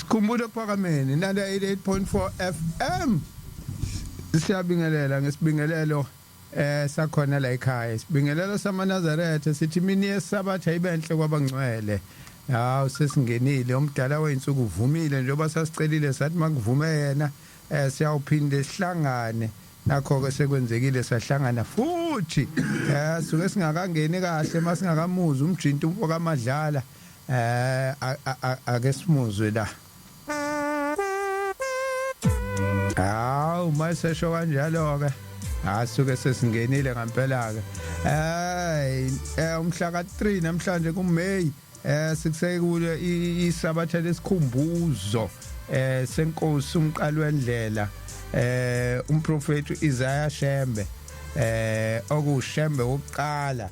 Sikhumbule kuphakameni nanda 88.4 FM. Siyabingelela ngesibingelelo sakhona la ekhaya. Isibingelelo samaNazaretha sithi imini yesabatha ibenhle kwabangcwele. Hawu, sesingenile, umdala weinsuku uvumile njengoba sasicelile, sathi makuvume yena siyawuphinde sihlangane. Nakho ke sekwenzekile, sahlangana futhi. Suke singakangeni kahle masingakamuzwa umjinto umfo kaMadlala. Ake simuzwe la. Hawu, masesho kanjalo ke, asuke sesingenile ngempela ke. Umhla ka3 namhlanje kuMay, sikusekulo isabatha lesikhumbuzo senkosi umqali wendlela, umprofeti Isaiah Shembe, okushembe wokuqala,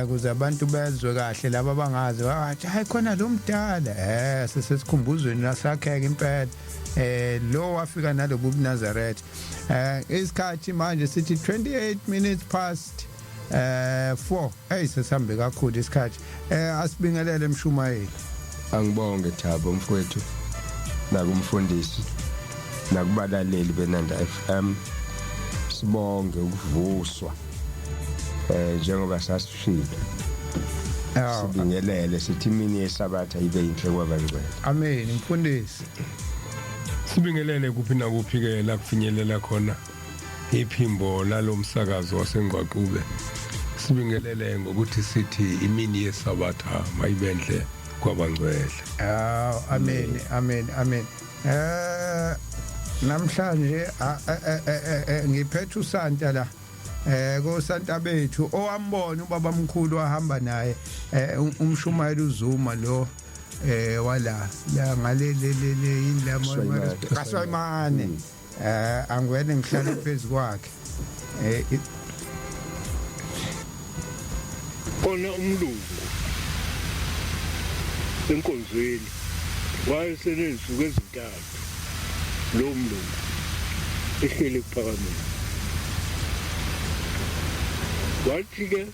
kuze abantu bezwe kahle laba abangazi, bathi hayi khona lo mdala. Sesesikhumbuzweni lasakheka impela, lo wafika nalobu buNazaretha. Isikhathi manje sithi 28 minutes past 4. Hey, sesihambe kakhulu isikhathi. Asibingelele mshumayeli. Angibonge Thabo mfowethu, nakumfundisi, nakubalaleli beNanda FM. Sibonge ukuvuswa njengoba sasishilo. Sibingelele, sithi imini yesabatha ibe inhle kwabangcwele. Amen mfundisi. Sibingelele kuphi nakuphi ke la kufinyelela khona iphimbo lalomsakazo waseNgqwaqube. Sibingelele ngokuthi sithi imini yesabatha mayibenhle kwabangcwele. Aw, amen, amen, amen. Namhlanje ngiphethe uSanta la. Ko Santa bethu owambona ubaba mkhulu wahamba naye, umshumayeli uZuma lo wala la ngale le le le yini la? Swayimane. Kaswayimane. Angwene ngihlale phezulu kwakhe. Khona umlungu enkonzweni wayeseney'nsuku ezintathu lowo mlungu ehleli ekuphakameni. Wathi-ke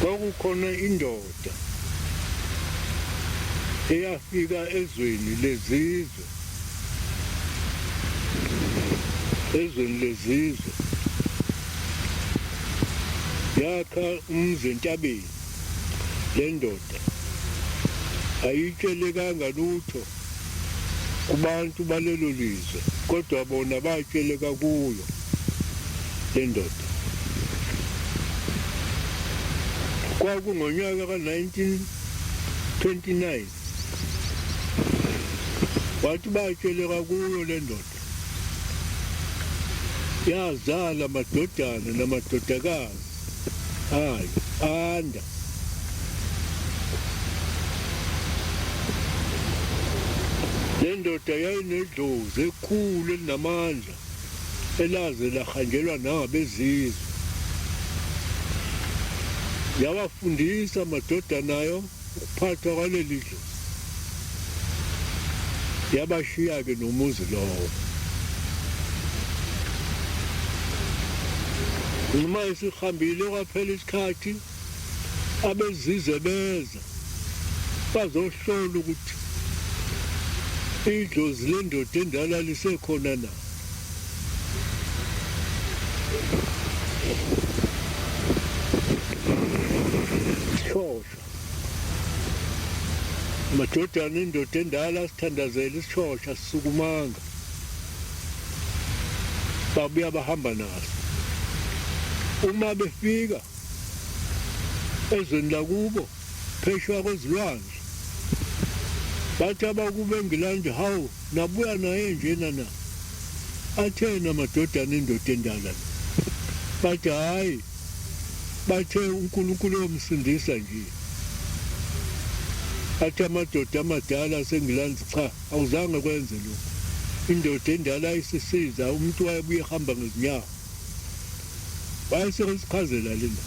kwakukhona indoda eyafika ezweni lezizwe, ezweni lezizwe, yakha umuzi entabeni. Le ndoda ayitshelekanga lutho kubantu balelo lizwe, kodwa bona batsheleka kuyo le ndoda. Kwakungonyaka ka-1929. Wathi batsheleka kuyo le ndoda, yazala amadodana namadodakazi ayo, anda. Le ndoda yayinedlozi ekhulu elinamandla elaze lahanjelwa nangabezizwe. Yawafundisa amadodana ayo ukuphathwa kwaleli dlozi, yabashiya-ke nomuzi lowo. Noma isihambile, kwaphela isikhathi, abezizwe beza bazohlola ukuthi idlozi lendoda endala lisekhona na. Isishosha, amadodana endoda endala sithandazela isishosha, sisukumanga, babuya bahamba naso. Uma befika ezweni lakubo phesheya kwezilwandle, bathi abakubo eNgilandi, "Hawu, nabuya naye njena na?" Athena amadodana endoda endala? Bathi, "Hhayi, bathe uNkulunkulu uyomsindisa nje." Athi amadoda amadala aseNgilandi, "Cha, awuzange kwenze lokhu. Indoda endala ayisisiza, umuntu wayebuye ehamba ngezinyawo." Wayesekusichazela lena,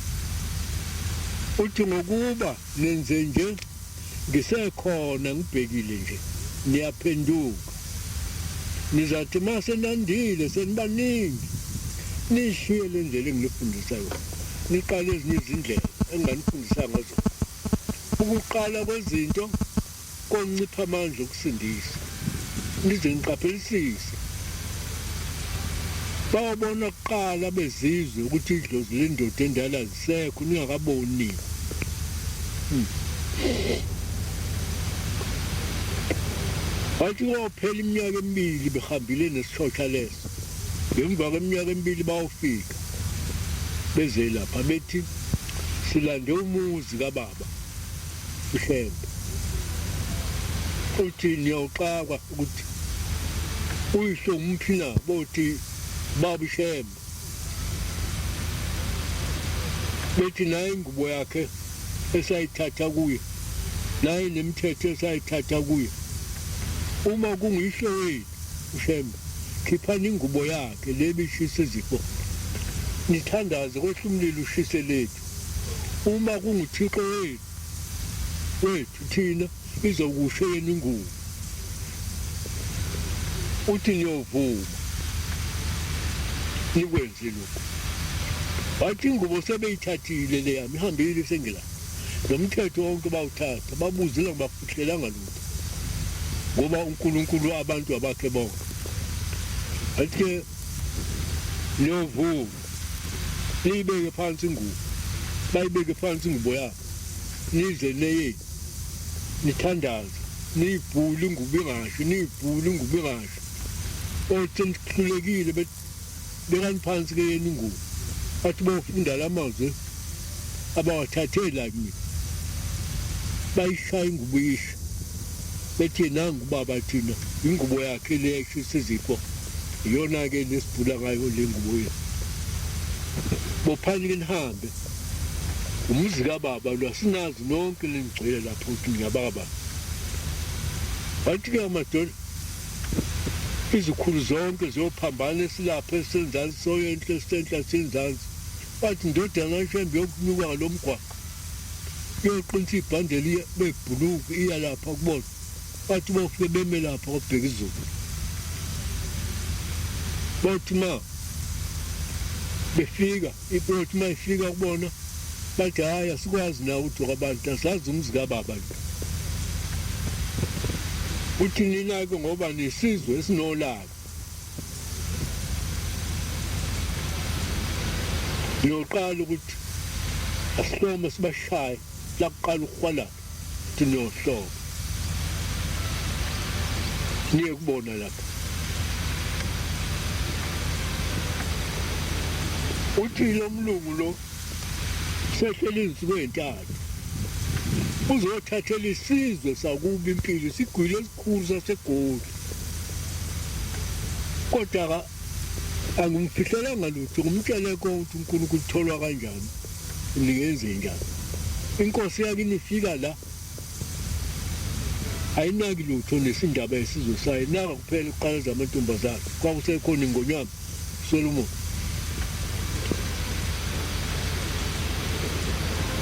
uthi, "Ngokuba nenze nje, ngisekhona ngibhekile nje, niyaphenduka. Nizathi uma senandile, senibaningi, nishiye le ndlela enginifundisa yona, niqale ezinye izindlela enginganifundisanga zona. Ukuqala kwezinto." Koncipha amandla okusindisa. Nize niqaphelisise. Bawabona kuqala bezizwe ukuthi idlozi lendoda endala lisekho ningakaboni nina. Wathi kophela iminyaka emibili behambile nesishosha leso. Ngemva kweminyaka emibili bawufika beze lapha bethi silande umuzi kababa uShembe. Uthi niyawuxakwa ukuthi uyihlo umphi na bothi baba uShembe. Bethi naye ingubo yakhe esayithatha kuye naye nemithetho esayithatha kuye uma kunguyihlo wethu uShembe khiphani ingubo yakhe le bishisa izifo nithandaze kwehle umlilo ushise lethu uma kunguThixo wethu wethu thina izokusho yena ingubo uthi niyovuma nikwenze lokhu wathi ingubo sebeyithathile le yami ihambile sengila nomthetho wonke bawuthatha babuzile ngibafihlelanga lutho ngoba uNkulunkulu abantu abakhe bonke athi ke niyovuma niyibeke phansi ingubo bayibeke phansi ingubo yabo nize neyenu nithandaze niyibhule ingubo ingasho niyibhule ingubo ingasho othi nihlulekile bekani phansi ke yena ingubo bathi bofunda la mazwi abawathathe la kimi bayishaya ingubo isha bethi nangu baba thina ingubo yakhe le yayishisa izifo iyona-ke lesibhula ngayo le ngubo yethu bophani ke nihambe umuzi kababa lo asinazi nonke lenigcwele lapho ukuthi ningabakababa wathi-ke amadoda izikhulu zonke ziyophambana esilapha esenzansi soyenhla esisenhla senzansi wathi ndodana ishembe yokunyuka ngalo mgwaqo iyoqinisa ibhande bebhuluku iya lapha kubona bathi bofike beme lapha kwabheka izulu bathi ma befika iplot uma ifika kubona bathi hhayi asikwazi na ukuthi okabantu asazi umuzi kababa lo uthi nina-ke ngoba nisizwe esinolaka niyoqala ukuthi asihlome sibashaye lakuqala ukuhwalala thi niyohloma niye kubona lapha uthi lo mlungu lo sehlele izinsuku ezintathu uzothathela isizwe sakubo impilo isigwilo esikhulu saseGoli kodwa angimfihlelanga lutho ngimtshele konke ukuthi uNkulunkulu utholwa kanjani ningenze njani inkosi yakini ifika la ayinaki lutho nesindaba yesizwe sayo naka kuphela ukuqalaza amantombazane kwakusekhona ingonyama Solomon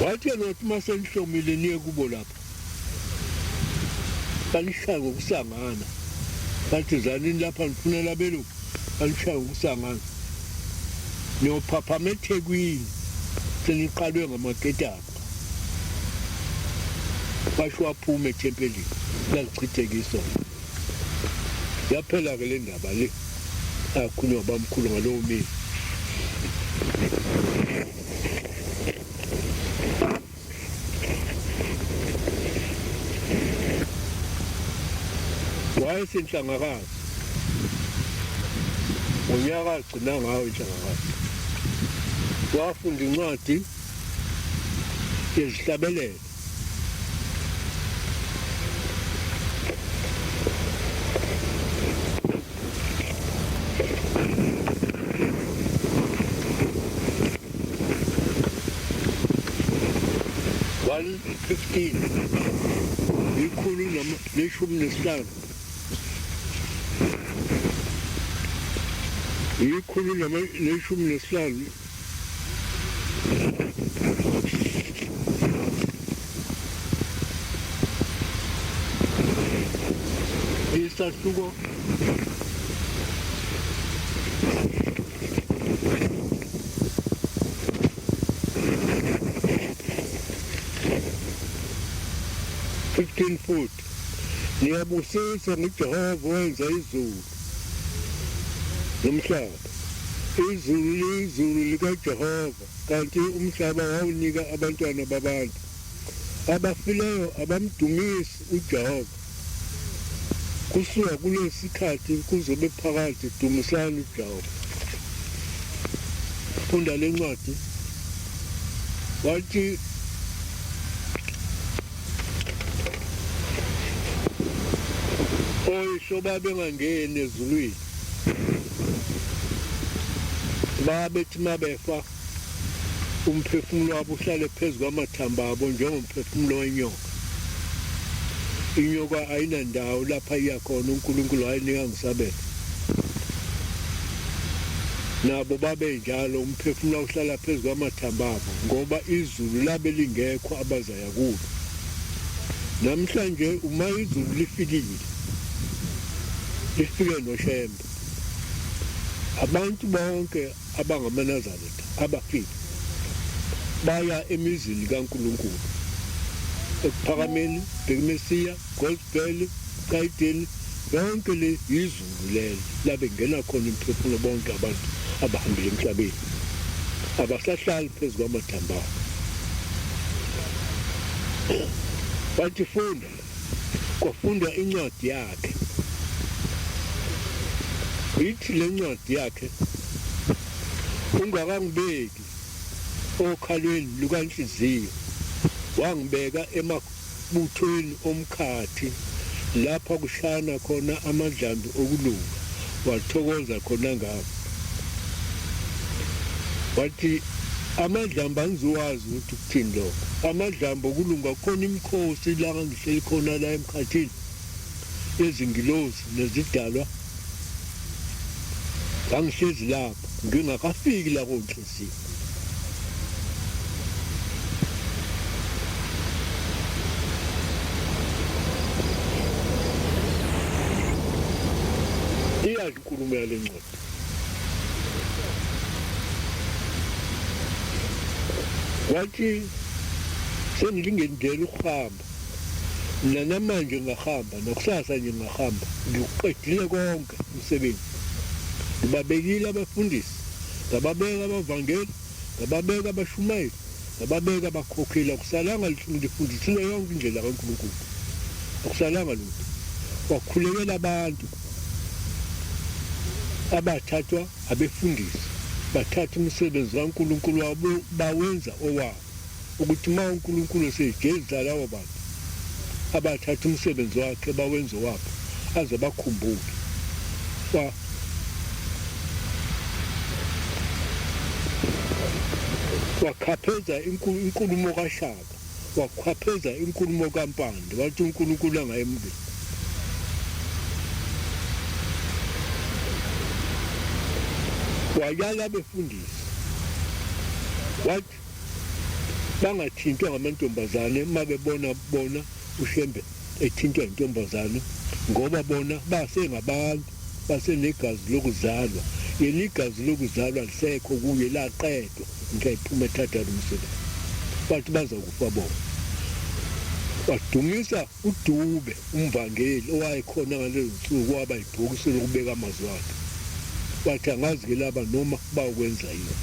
wathi yena wathi uma senihlomile niye kubo lapha banishaya ngokusangana bathi zanini lapha nifunela abelungu banishaya ngokusangana niyophaphama ethekwini seniqalwe ngamaketanga basho waphuma ethempelini lalichitheka isonto yaphela-ke le ndaba le akhulunywa bamkhulu ngalowo mini Wayesenhlangakazi ngonyaka agcina ngawo inhlangakazi wafunda incwadi yezihlabelelo 115 115 115 isahluko 15 foot Niyabusiswa nguJehova owenza izulu nomhlaba. Izulu liyizulu likaJehova, kanti umhlaba wawunika abantwana babantu. Abafileyo abamdumisi uJehova. Kusuka kulesikhathi kuzobe phakade dumisani uJehova. Funda le ncwadi. Wathi oyihlo babengangeni ezulwini babethi mabefa umphefumulo wabo uhlale phezu kwamathambo abo njengomphefumulo wenyoka inyoka ayinandawo lapha iya khona uNkulunkulu wayinika ngisabelo nabo babenjalo umphefumulo uhlala phezu kwamathambo abo ngoba izulu labe lingekho abazaya kulo namhlanje uma izulu lifikile lifike noShembe abantu bonke abangamaNazaretha abafile baya emizini kaNkulunkulu ekuphakameni bhekimesiya gospel kayideni yonke le yizulu lelo labe ngena khona imphefumulo bonke abantu abahambile emhlabeni abasahlali phezu kwamathambo abo bathi funda kwafundwa incwadi yakhe ithi le ncwadi yakhe ungakangibeki okhalweni lukanhliziyo wangibeka emabuthweni omkhathi lapha kushana khona amadlambi okulunga wathokoza khona ngabo wathi amadlambi angizuwazi ukuthi ukuthini lokho amadlambi okulunga khona imikhosi la ngihleli khona la emkhathini yezingilozi nezidalwa ngangihlezi lapho ngingakafiki la konhliziyo iyazi inkulumo yale ncwadi wathi sengilingendlela ukuhamba mina namanje ngahamba nakusasa nje ngahamba ngikuqedile konke umsebenzi ngibabekile abafundisi ngababeka abavangeli ngababeka abashumayeli ngababeka abakhokheli akusalanga lutho ngifundisile yonke indlela kaNkulunkulu akusalanga lutho wakhulekela abantu abathathwa abefundisi bathatha umsebenzi kaNkulunkulu wabo bawenza owabo ukuthi uma uNkulunkulu esejezisa labo bantu abathatha umsebenzi wakhe bawenze wabo aze bakhumbule wa wakhapheza inkulumo kaShaka wakhwapheza inkulumo kaMpande wathi uNkulunkulu angayemukeli wayala abefundisi wathi bangathintwa ngamantombazane uma bebona bona uShembe ethintwa intombazane ngoba bona basengabantu basenegazi lokuzalwa yena igazi lokuzalwa lisekho kuye laqedwa ngeke iphuma ethatha lo msebenzi bathi baza kufa bona wadumisa uDube umvangeli owayekhona ngalezo nsuku waba ibhokisi lokubeka amazwi akhe wathi angazi ke laba noma bawukwenza yini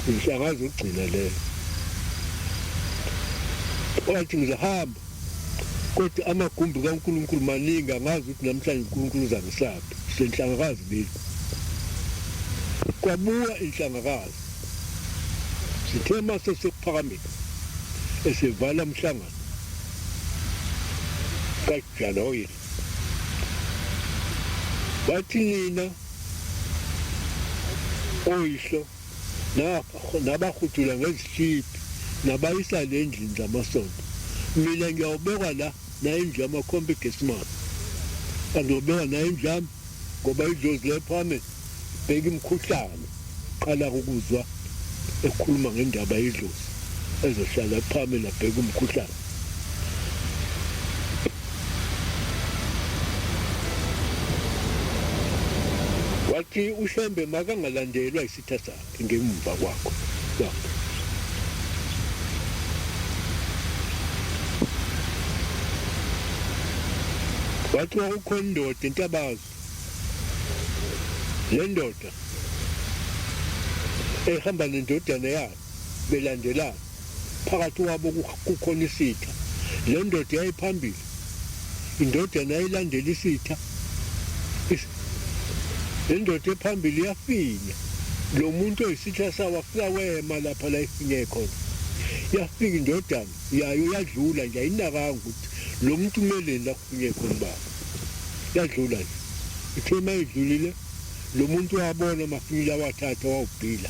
inhlangazi ukugcina leyo wathi ngizahamba kodwa amagumbi kaNkulunkulu maningi angazi ukuthi namhlanje uNkulunkulu uzangisaphi senhlangakazi beli kwabuya inhlangakazi sithe mase sekuphakamile esevala umhlangano kaJanoyi bathi nina oyihlo nabahudula ngezihliphi nabayisa le ndlini zamasonto mina ngiyawubekwa la nayindlu yamakhomba igesimane angiyobekwa nayindlu yami ngoba idlozi lephame bheka imikhuhlane qala ukuzwa ekhuluma ngendaba yedlozi ezohlala ephame nabheka umkhuhlane wathi uShembe makangalandelwa isitha sakhe ngemva kwakho kwakho Wathi kwakukhona indoda intabazo. Le ndoda ehamba nendodana yayo belandelana phakathi kwabo kukhona isitha. Le ndoda yayiphambili, indodana yayilandela isitha. Le ndoda ephambili yafinya lo muntu oyisitha sawo, wafika wema lapha la ifinye khona. Yafika indodana yayo yadlula nje, ayinakanga ukuthi lo muntu umeleni la kufinye khona ubaba. Yadlula nje. Ithe uma idlulile lo muntu wabona amafinyila awathatha wawubhila.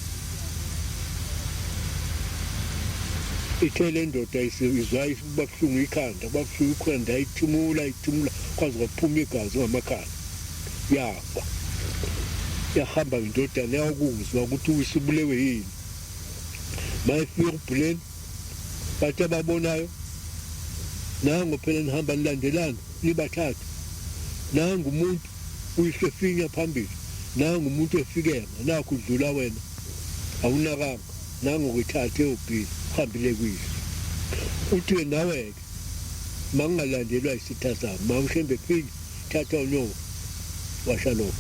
Ithe le ndoda izwa kuba buhlungu ikhanda, kuba buhlungu ikhanda, ithimula ithimula kwaze kwaphuma igazi ngamakhala. Yafa. Yahamba indodana yawukuzwa ukuthi usubulewe yini. Mayefika ekubhuleni bathi ababonayo nango phela nihamba nilandelana nibathathu. Nangu umuntu uyihlo efinya phambili, nangu umuntu efikema, nakhu udlula wena awunakanga, nangu ngithathe ubhili uhambile kuyihlo. Uthi-ke nawe-ke mangingalandelwa isitha sami, mawushembe finya thatha unyoka washa lokho.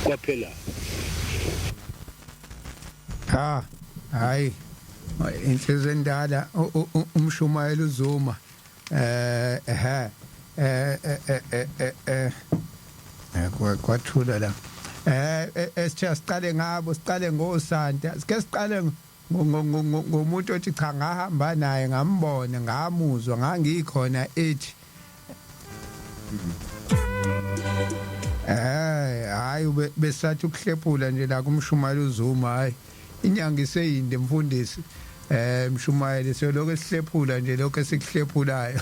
Kwaphela. Ha, hayi insizwa endala umshumayeli uZuma eh eh eh eh eh eh kwathula la esithe siqale ngabo, siqale ngosanta, sike siqale ngomuntu othi cha ngahamba naye, ngambona, ngamuzwa, ngangikhona ethi hayi besathi ukuhlephula nje la kumshumayeli uZuma. Hayi, inyanga iseyinde mfundisi, mshumayeli, siyoloko esihlephula nje lokho esikuhlephulayo,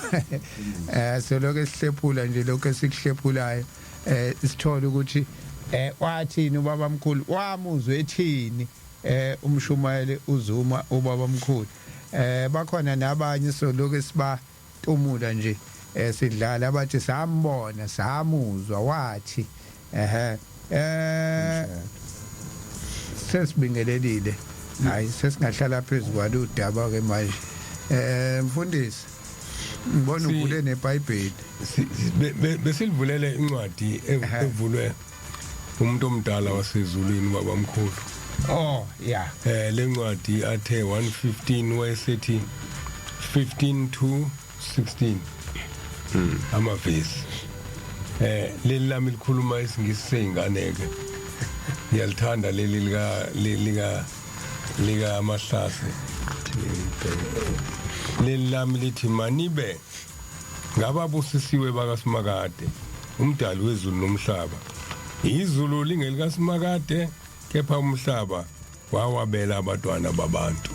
siyoloko esihlephula nje lokho esikuhlephulayo, sithola ukuthi wathini ubaba mkhulu, wamuzwe ethini umshumayeli uZuma ubaba mkhulu. Bakhona nabanye soloko siba tumula nje, sidlala abathi sambona, samuzwa wathi ehe. Sesibingelelile, hayi sesingahlala phezulu kwalo udaba ke manje. Mfundisi, ngibona uvule neBhayibheli. Besilivulele incwadi evulwe umuntu omdala wasezulwini, ubaba mkhulu. Oh yeah. Lencwadi athe 115 wayesethi 15 to 16 amavesi. Leli lami likhuluma isingisi seyingane ke, ngiyalithanda leli lika amahlase. Leli lami lithi manibe ngababusisiwe bakaSimakade umdali wezulu nomhlaba. Izulu lingelikaSimakade, kepha umhlaba wawabela abantwana babantu.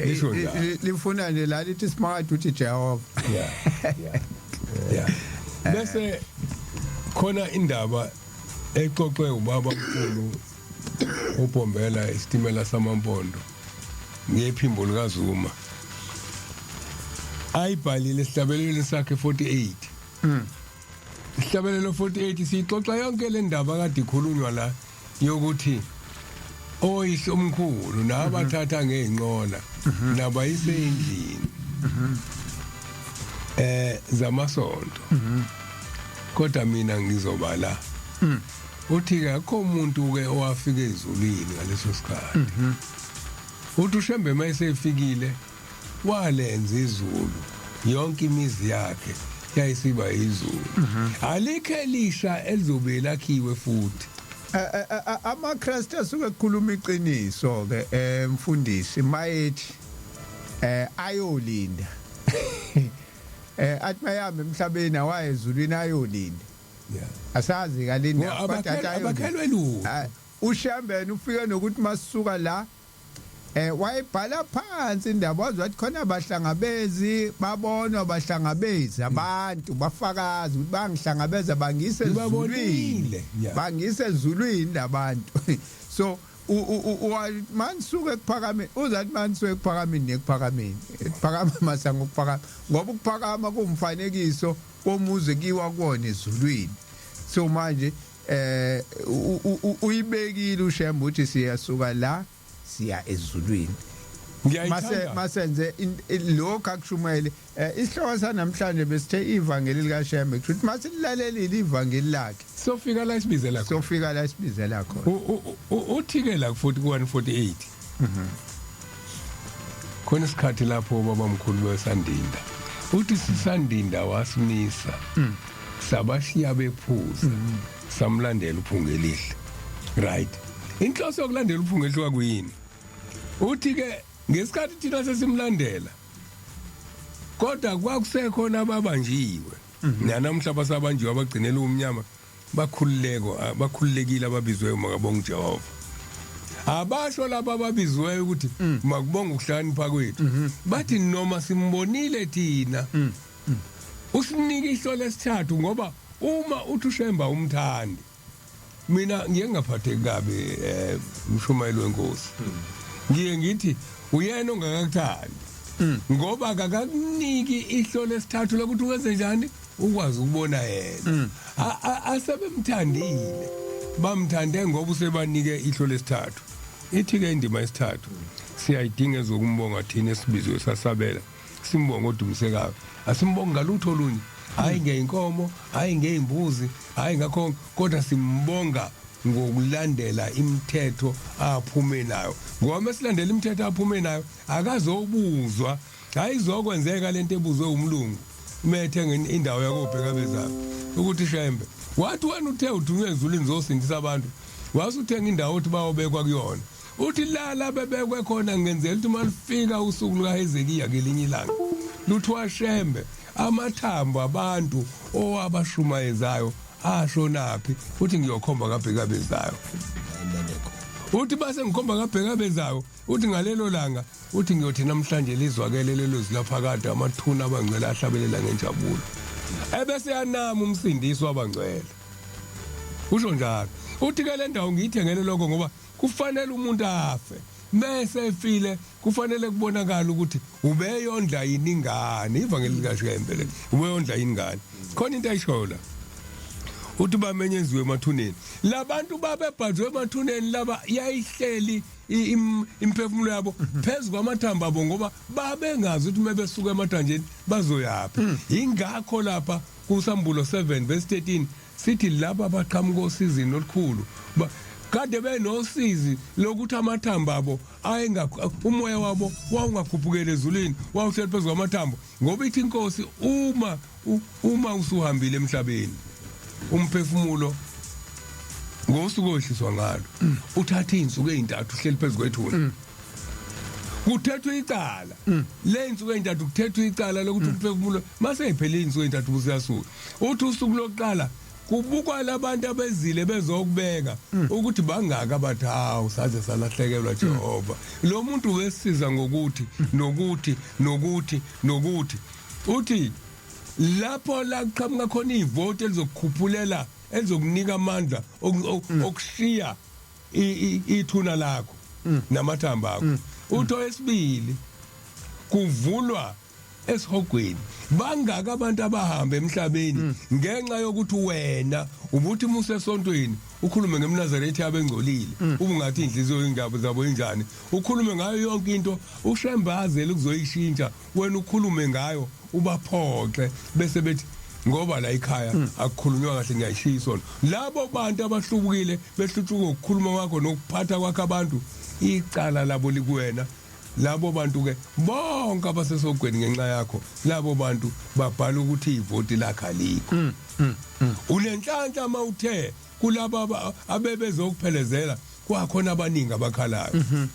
Lisho njalo. Lifuna nje la lithi Simakade, uthi Jehova. Yeah, bese khona indaba exoxwe ubaba mkhulu uBhombela isitimela samampondo ngephimbo likaZuma, ayibhalile esihlabelelweni sakhe 48. Isihlabelelo 48 siyixoxa yonke le ndaba kade ikhulunywa la yokuthi oyise omkhulu nabathatha ngeenqola nabayise endlini zamasonto, kodwa mina ngizoba la. Uthi ke akho umuntu ke owafika ezulwini ngaleso sikhathi. Uthi uShembe mayesefikile walenza izulu, yonke imizi yakhe yayisiba izulu, alikho elisha elizobe lakhiwe futhi. AmaKristu asuke ekhuluma iqiniso ke, mfundisi, mayethi ayolinda, athi mayami emhlabeni awayezulwini ayolinda. Asazi kalinda kodwa athi ayolinda. Abakhelwe lutho. Ah, uShembeni ufike nokuthi masisuka la wayebhala phansi indaba, wazi wathi khona abahlangabezi babonwa, bahlangabezi abantu bafakaza ukuthi bangihlangabeza bangise ezulwini. Ngibabonile, yeah. Bangise ezulwini labantu. So manisuke ekuphakameni, uzathi manisuke ekuphakameni nekuphakameni, phakama masango ukuphakama, ngoba ukuphakama kuwumfanekiso womuzi kiwa kuwona ezulwini. So manje uyibekile uShembe ukuthi siyasuka la siya ezulwini. Mase masenze lokho akushumayele eh, isihloko sanamhlanje besithe ivangeli likaShembe kusho ukuthi masilalelile ivangeli lakhe sofika la isibizela khona sofika la isibizela khona uthi ke la futhi ku 148 mhm khona isikhathi lapho babamkhulu besandinda uthi sisandinda wasimisa mm. sabashiya bephuza mm. samlandela uphungelihle right inhloso yokulandela uphungelihle kwakuyini uthi ke ngesikhathi thina sesimlandela kodwa kwakusekhona ababanjiwe mhm. nanamhla basabanjiwe abagcinela umnyama bakhululeko bakhululekile ababizweyo makabonga uJehova abasho laba ababiziweyo ukuthi mm. makubonga ukuhlakanipha kwethu mhm. bathi noma simbonile thina mm. usinike ihlo lesithathu ngoba uma uthi ushemba umthandi mina ngiye ngingaphatheki kabi eh mshumayeli wenkosi ngiye ngithi uyena ongakakuthandi ngoba akakuniki ihlo lesithathu lokuthi wenze njani ukwazi ukubona yena asebemthandile bamthande ngoba usebanike ihlo lesithathu ithi ke indima yesithathu siyayidinga ezokumbonga thina esibizwe sasabela simbonga odumisekayo asimbongi ngalutho olunye hayi ngeyinkomo hayi ngeyimbuzi hayi ngakho kodwa simbonga ngokulandela imithetho aphume nayo ngoba mesilandela imithetho aphume nayo akazobuzwa ayizokwenzeka lento ebuzwe umlungu methenga indawo yakobheka bezabo ukuthi shembe wathi wena uthe uthunywe ezulwini zosindisa abantu wase uthenga indawo uthi bayobekwa kuyona uthi lala bebekwe khona ngenzela ukuthi uma lufika usuku lukaHezekiya ngelinye ilanga luthi washembe amathambo abantu owabashumayezayo ashonaphi uthi ngiyokhomba kabhekabezayo uthi base ngikhomba kabhekabezayo uthi ngalelo langa uthi ngiyothi namhlanje lizwakele lelo zwi laphakade amathuna abangcwele ahlabelela ngenjabulo ebese yanama umsindisi wabangcwele usho njalo uthi ke le ndawo ngiyithengele lokho ngoba kufanele umuntu afe mese efile kufanele kubonakala ukuthi ubeyondla yini ingane ivangeli likaShembe le ubeyondla yini ingane khona into ayishoyo la uthi bamenyeziwe emathuneni labantu babebhajwe emathuneni laba yayihleli imphefumulo yabo phezu kwamathambo abo ngoba babengazi ukuthi uma besuka emathanjeni bazoyaphi mm. ingakho lapha kusambulo 7 verse 13 sithi laba abaqhamuka osizini olukhulu kade benosizi lokuthi amathambo abo ayenga umoya wabo wawungakhuphukeli ezulwini wawuhleli phezu kwamathambo ngoba ithi inkosi uma uma usuhambile emhlabeni umphefumulo ngosuku ohliswa ngalo uthatha izinsuku ezintathu uhleli phezu kwethuna mm. kuthethwa icala mm. le insuku ezintathu kuthethwa icala lokuthi mm. umphefumulo mase iphelile insuku ezintathu busiyasuka uthi usuku lokuqala kubukwa labantu abezile bezokubeka mm. ukuthi bangaka abathi hawu saze salahlekelwa Jehova lo muntu wesiza ngokuthi nokuthi nokuthi nokuthi uthi lapho la kuqhamuka khona ivoti elizokukhuphulela elizokunika amandla okushiya ithuna lakho mm. namathambo akho mm. uthi oyesibili kuvulwa esihogweni bangaka abantu abahamba emhlabeni mm. ngenxa yokuthi wena ubuthi muse esontweni ukhulume ngemnazaretha abengcolile ubungathi inhliziyo ingabo zabo injani ukhulume ngayo yonke into ushembazele ukuzoyishintsha wena ukhulume ngayo ubaphoxe bese bethi ngoba la ekhaya hmm. akukhulunywa kahle ngiyayishiya isona labo bantu abahlubukile behluthuka ukukhuluma kwakho nokuphatha kwakho abantu icala labo likuwena labo bantu ke bonke abasesogweni ngenxa yakho labo bantu babhala ukuthi ivoti lakhe alikho hmm, hmm, unenhlanhla mawuthe kulaba abebezokuphelezela kwakhona abaningi abakhalayo mhm.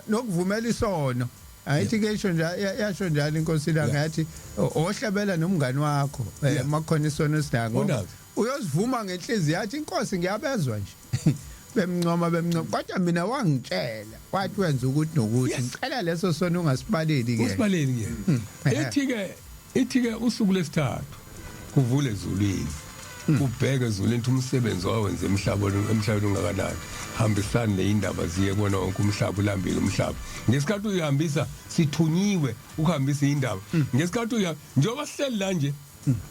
Nokuvumela isono ayithi ke isho nje yasho njalo inkosi ilanga yathi ohlabela nomngani wakho eh, makhona isono esinako uyosivuma ngenhliziyo yathi inkosi ngiyabezwa nje bemncoma bemncoma kodwa mina wangitshela wathi wenza ukuthi nokuthi ngicela leso sono ungasibaleli ke usibaleli ke hmm. ithi ke ithi ke usuku lesithathu kuvule ezulwini hmm. kubheke ezulwini ukuthi umsebenzi wawenza emhlabeni emhlabeni ungakanani hambisani le indaba ziye kona wonke umhlaba ulambile umhlaba ngesikhathi uyihambisa sithunyiwe ukuhambisa indaba hmm. ngesikhathi uya njengoba sihleli la nje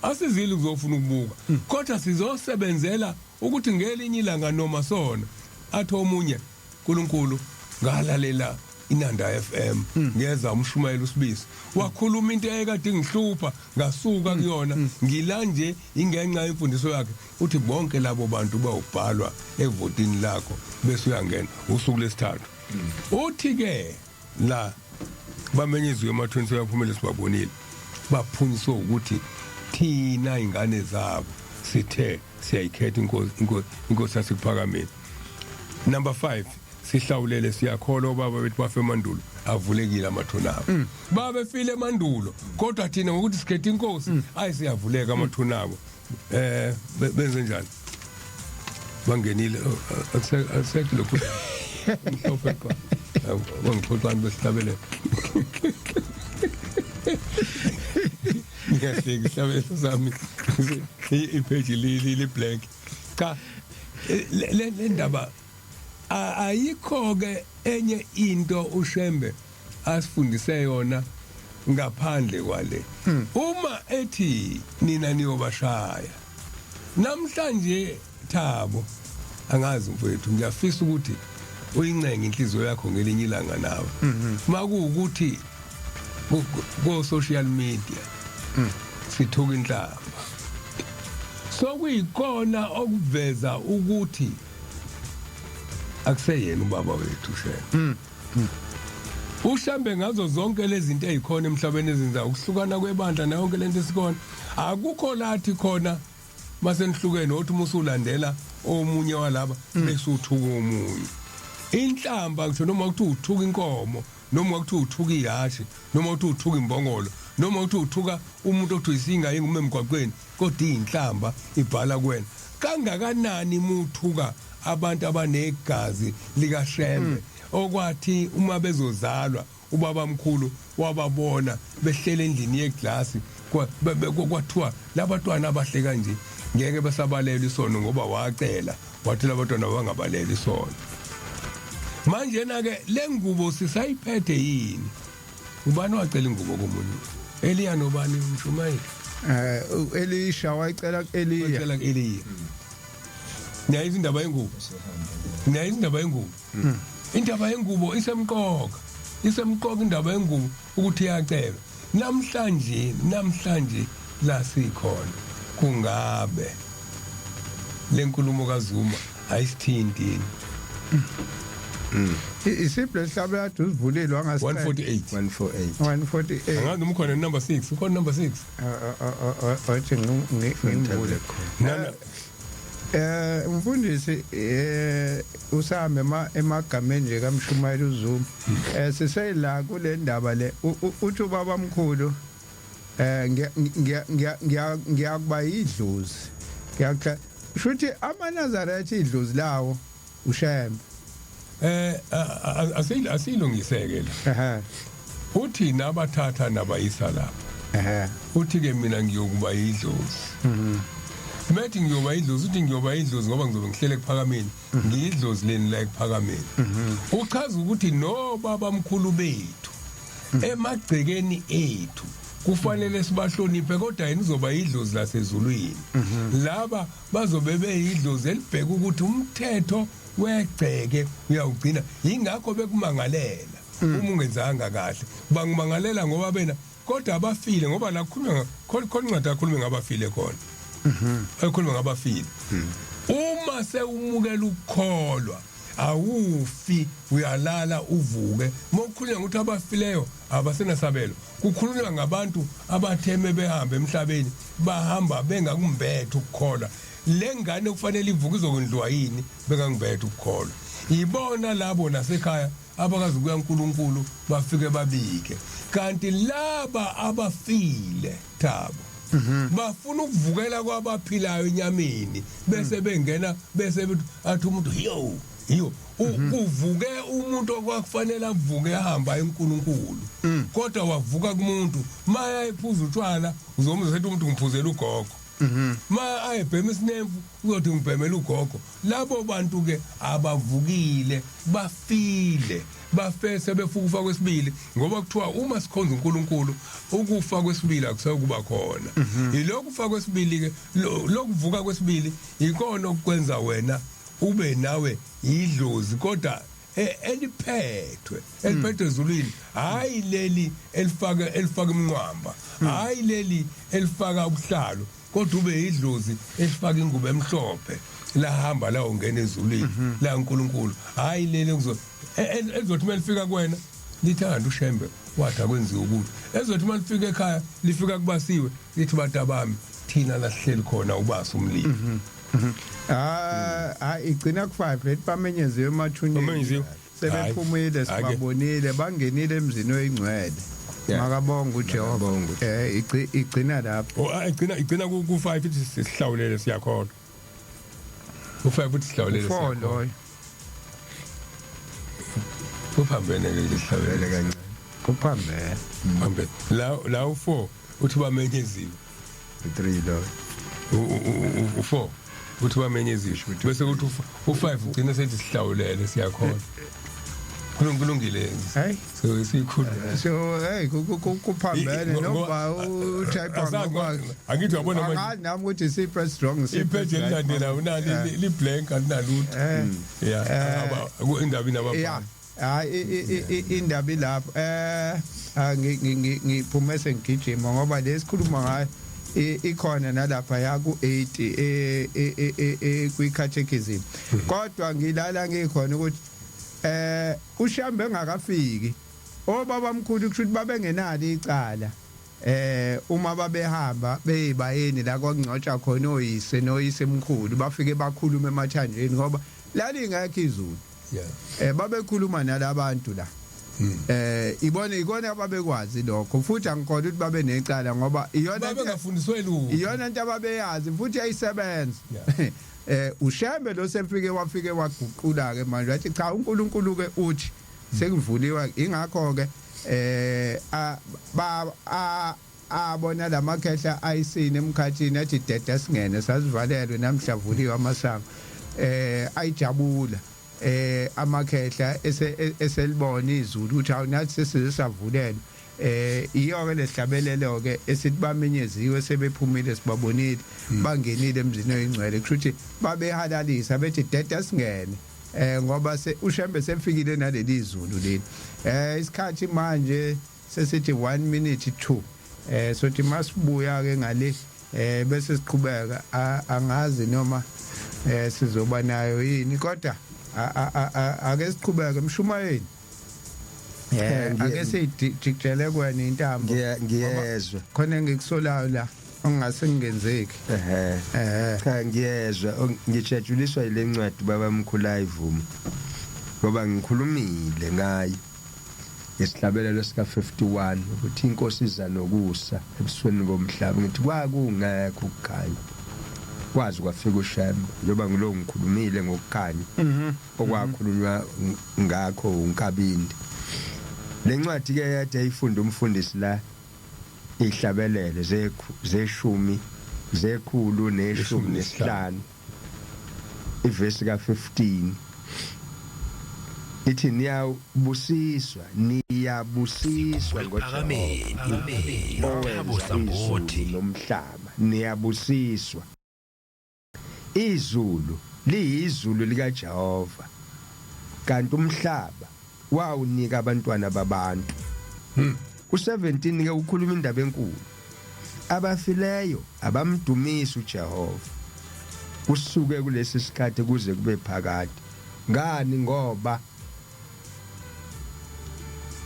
asizile ukuzofuna ukubuka kodwa sizosebenzela ukuthi ngelinye ilanga noma sona athi omunye uNkulunkulu ngalalela Inanda FM ngeza umshumayelo uSibisi wakhuluma into eyayikade ngihlupha ngasuka kuyona ngila nje ingenxa yemfundiso yakhe uthi bonke labo bantu bawubhalwa evotini lakho bese uyangena usuku lesithathu uthi ke la bamenyeziwe emathweni seyaphumela sibabonile baphunyiswe ukuthi thina ingane zabo sithe siyayikhetha inkosi inkosi yasekuphakameni. Number 5, sihlawulele siyakholwa obaba bethu bafe emandulo, avulekile amathuna abo. Babefile emandulo, kodwa thina ngokuthi sikhethe inkosi ayi siyavuleka amathuna abo. Benze njani? Bangenile akusekho lokhu mhlophe qha wangixoxani besihlabelele ngiyahleka isihlabelelo sami ipage li blank. Cha, le ndaba ayikho ke enye into uShembe asifundise yona ngaphandle kwale. Uma ethi nina niyobashaya namhlanje, Thabo, angazi mfowethu, ngiyafisa ukuthi uyincenge inhliziyo yakho ngelinye ilanga nawe makuwukuthi ko social media sithuka inhlamba, sokuyikona okuveza ukuthi akuseyena ubaba wethu Shembe. uShembe ngazo zonke lezi zinto ezikhona emhlabeni ezenza ukuhlukana kwebandla nayo yonke lento esikhona, akukho lathi khona masenihlukene othi uma usulandela omunye walaba bese uthuka omunye inhlamba, ngisho noma kuthiwa uthuka inkomo, noma kuthiwa uthuka ihashi, noma kuthiwa uthuka imbongolo, noma kuthiwa uthuka umuntu othi isinga ingume emgwaqweni, kodwa inhlamba ibhala kuwena. Kangakanani muthuka abantu abanegazi likaShembe, okwathi uma bezozalwa ubaba mkhulu wababona behlele endlini yeglasi, kwathiwa labatwana abahle kanje ngeke besabalelwa isono, ngoba wacela wathi labatwana bangabalelwa isono. Manje na ke le ngubo sisayiphethe yini? Ubani wacela ingubo komunye? Eliya nobani, umshumayeli? Elisha wayicela kuEliya. Wacela kuEliya. Niyayiza indaba yengubo, niyayiza indaba yengubo. Indaba yengubo isemqoka, isemqoka indaba yengubo ukuthi iyacelwa namhlanje. Namhlanje la sikhona, kungabe lenkulumo kaZuma ayisithinti yini? Isiphi lesihlabelo kade usivulile wangasiqeda? 148. 148. 148. Angazi noma ukhona number 6, ukhona number 6. Othi ngimvule. Nana. Mfundisi, usambe emagameni nje kaMshumayeli uZuma. Siseyila kule ndaba le, uthi ubaba mkhulu ngiya ngiya ngiya ngiyakuba idlozi. Ngiyakha shuthi amaNazaretha idlozi lawo uShembe. Asilungiseke la. Uthi nabathatha nabayisa lapha. Uthi ke mina ngiyokuba idlozi. Methi ngiyoba idlozi, uthi ngiyoba idlozi ngoba ngizobe ngihlele ekuphakameni, ngiyidlozi leni la ekuphakameni. Uchaza ukuthi no baba mkhulu bethu emagcekeni ethu kufanele sibahloniphe, kodwa yena uzoba idlozi lasezulwini. Laba bazobe beyidlozi elibheka ukuthi umthetho wegceke uyawugcina, yingakho bekumangalela uma ungenzanga kahle. Bangimangalela ngoba bena kodwa abafile, ngoba la kukhulunywa khona incwadi akhulume ngabafile khona, ekhuluma ngabafile. Uma sewumukela ukukholwa awufi, uyalala uvuke. Mawukhulunywa ukuthi abafileyo abasenasabelo, kukhulunywa ngabantu abatheme behamba emhlabeni, bahamba bengakumbethe ukukholwa. Le ngane kufanele ivuke izokondliwa yini bengangibethe ukukholwa? Ibona labo nasekhaya abakazi kuya uNkulunkulu bafike babike, kanti laba abafile, Thabo, bafuna ukuvukela kwabaphilayo enyameni bese bengena, bese athi umuntu yo yo kuvuke umuntu okwakufanele avuke ahamba eNkulunkulu, kodwa wavuka kumuntu maya ephuza utshwala. Uzomuzwa sethi umuntu ngiphuzela ugogo, ma ayebhema isinemfu uzothi ngibhemela ugogo. Labo bantu ke abavukile, bafile, bafese befuka ukufa kwesibili, ngoba kuthiwa uma sikhonza uNkulunkulu ukufa kwesibili akusekuba khona. Yilokhu kufa kwesibili ke, lokuvuka kwesibili ikona okwenza wena ube nawe idlozi, kodwa Eliphethwe eliphethwe ezulwini, hayi leli elifaka imnqwamba, hayi leli elifaka ubuhlalo, kodwa ube idlozi elifaka ingubo emhlophe lahamba la ungena ezulwini la uNkulunkulu, hayi leli kuzo elizothi melifika kuwena lithanda uShembe wathi akwenziwe ukuthi ezothi malifika ekhaya lifika kubasiwe lithi bantabami thina lasihleli khona ubasa umlilo. Ah, ah, igcina ku5 lethi bamenyeziwe emathuneni. Bamenyeziwe. Sebephumile. Hhayi. Sibabonile bangenile emzini oyingcwele. Makabonga uJehova. Makabonga. Igcina lapho. Oh, ah, igcina ku 5 ithi sihlawulele siyakholwa. U5 uthi sihlawulele 4 siyakholwa. Loyo. Uphambene ke vele lesihlawulele. Kancane. Kuphambene. Phambene. La u4 uthi bamenyeziwe. U3 lo. U4 uthi bamenyeziwe. Bese kuthi u5 ugcina sethi sihlawulele siyakholwa. Kulungile. Hey. So sikhulu. So hey, kuphambene noma utype ngoba Angithi uyabona manje angazi nami ukuthi isiphi strong isiphi ipage right. elilandela unali li blank, alinalutho. Yeah, aba indaba inababhali. Yeah, hayi, indaba ilapho. Ngiphume sengigijima ngoba lesikhuluma ngayo ikhona nalapha ya ku 80 kwi catechism, kodwa ngilala ngikhona ukuthi uShambe engakafiki obaba mkhulu kusho ukuthi babengenalo icala uma babehamba beyibayeni la kwakungcotshwa khona oyise noyise emkhulu, bafike bakhuluma emathanjeni ngoba lalingekho izulu. Babekhuluma nalabantu la, ibona ikona ababekwazi lokho, futhi angikholwa ukuthi babe necala ngoba iyona Babengafundiswe lutho. Iyona into ababeyazi futhi yayisebenza. UShembe lo sefike wafike waguqula ke manje, wathi cha, uNkulunkulu ke uthi sekuvuliwa, ingakho ke ba abona lamakhehla ayisini emkhathini athi deda singene, sasivalelwe, namhla vuliwe amasango. Ayijabula amakhehla eselibona izulu ukuthi awunathi sesize savulelwa. Iyo ke lesihlabelelo ke esithi bamenyeziwe sebephumile, sibabonile bangenile emzini oyingcwele, kusho ukuthi babehalalisa bethi deda singene ngoba se uShembe sefikile naleli izulu leli. Isikhathi manje sesithi 1 minute 2, sothi masibuya ke ngale bese siqhubeka. Angazi noma sizoba nayo yini, kodwa ake siqhubeke emshumayeni. Ake sijikijele kwena intambo. Ngiyezwa. Khona engikusolayo la ongase ngenzeki. Cha, ngiyezwa. Ngijatshuliswa yile ncwadi baba mkhulu ayivuma ngoba ngikhulumile ngayo ngesihlabelelo sika 51 ukuthi inkosi iza nokusa ebusweni bomhlaba, ngithi kwakungekho ukukhanya kwazi kwafika uShembe, njengoba ngilo ngikhulumile ngokukhanya okwakhulunywa ngakho uNkabinde. Le ncwadi ke yade ayifunda umfundisi la, ihlabelele zeshumi 115 ivesi ka15 ithi niyabusiswa, niyabusiswa ngoJehova Thabo owenza Sambothi. izulu nomhlaba, niyabusiswa. Izulu liyizulu likaJehova, kanti umhlaba wawunika abantwana babantu. Ku17 ke ukhuluma indaba enkulu: abafileyo abamdumisa uJehova kusuke kulesi sikhathi kuze kube phakade. Ngani? Ngoba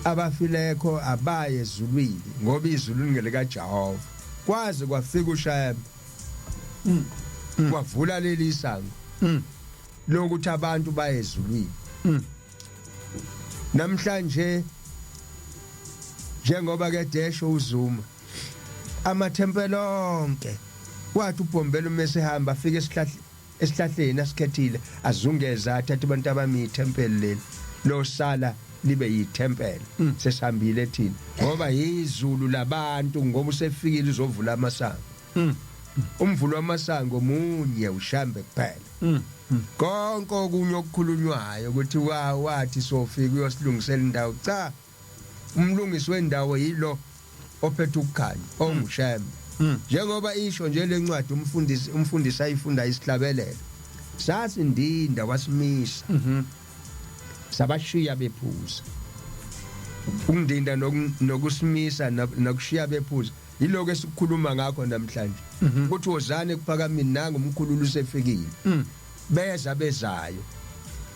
abafilekho abaye ezulwini, ngoba izulu lingelikaJehova, kwaze kwafika uShembe kwavula leli isango lokuthi abantu baye ezulwini. Namhlanje njengoba ke desho uZuma amathempeli onke, wathi uBhombela uma esehamba afike esihlahla esihlahleni asikhethile, azungeza, athathe abantu abami ithempeli leli losala libe yithempeli. Sesihambile thina ngoba izulu labantu, ngoba usefikile uzovula amasango. Umvulo wamasango munye, uShambe kuphela. Konke okunye okukhulunywayo ukuthi wa wathi sofika uyosilungisela indawo, cha, umlungisi wendawo yilo ophethe ukukhanya onguShembe, njengoba isho nje lencwadi umfundisi ayifunda isihlabelelo sasindinda wasimisa. Sabashiya bephuza. Ukundinda nokusimisa nokushiya bephuza yiloko esikukhuluma ngakho namhlanje, ukuthi wozane kuphakamini, nangu umkhululu usefikile. Beza bezayo,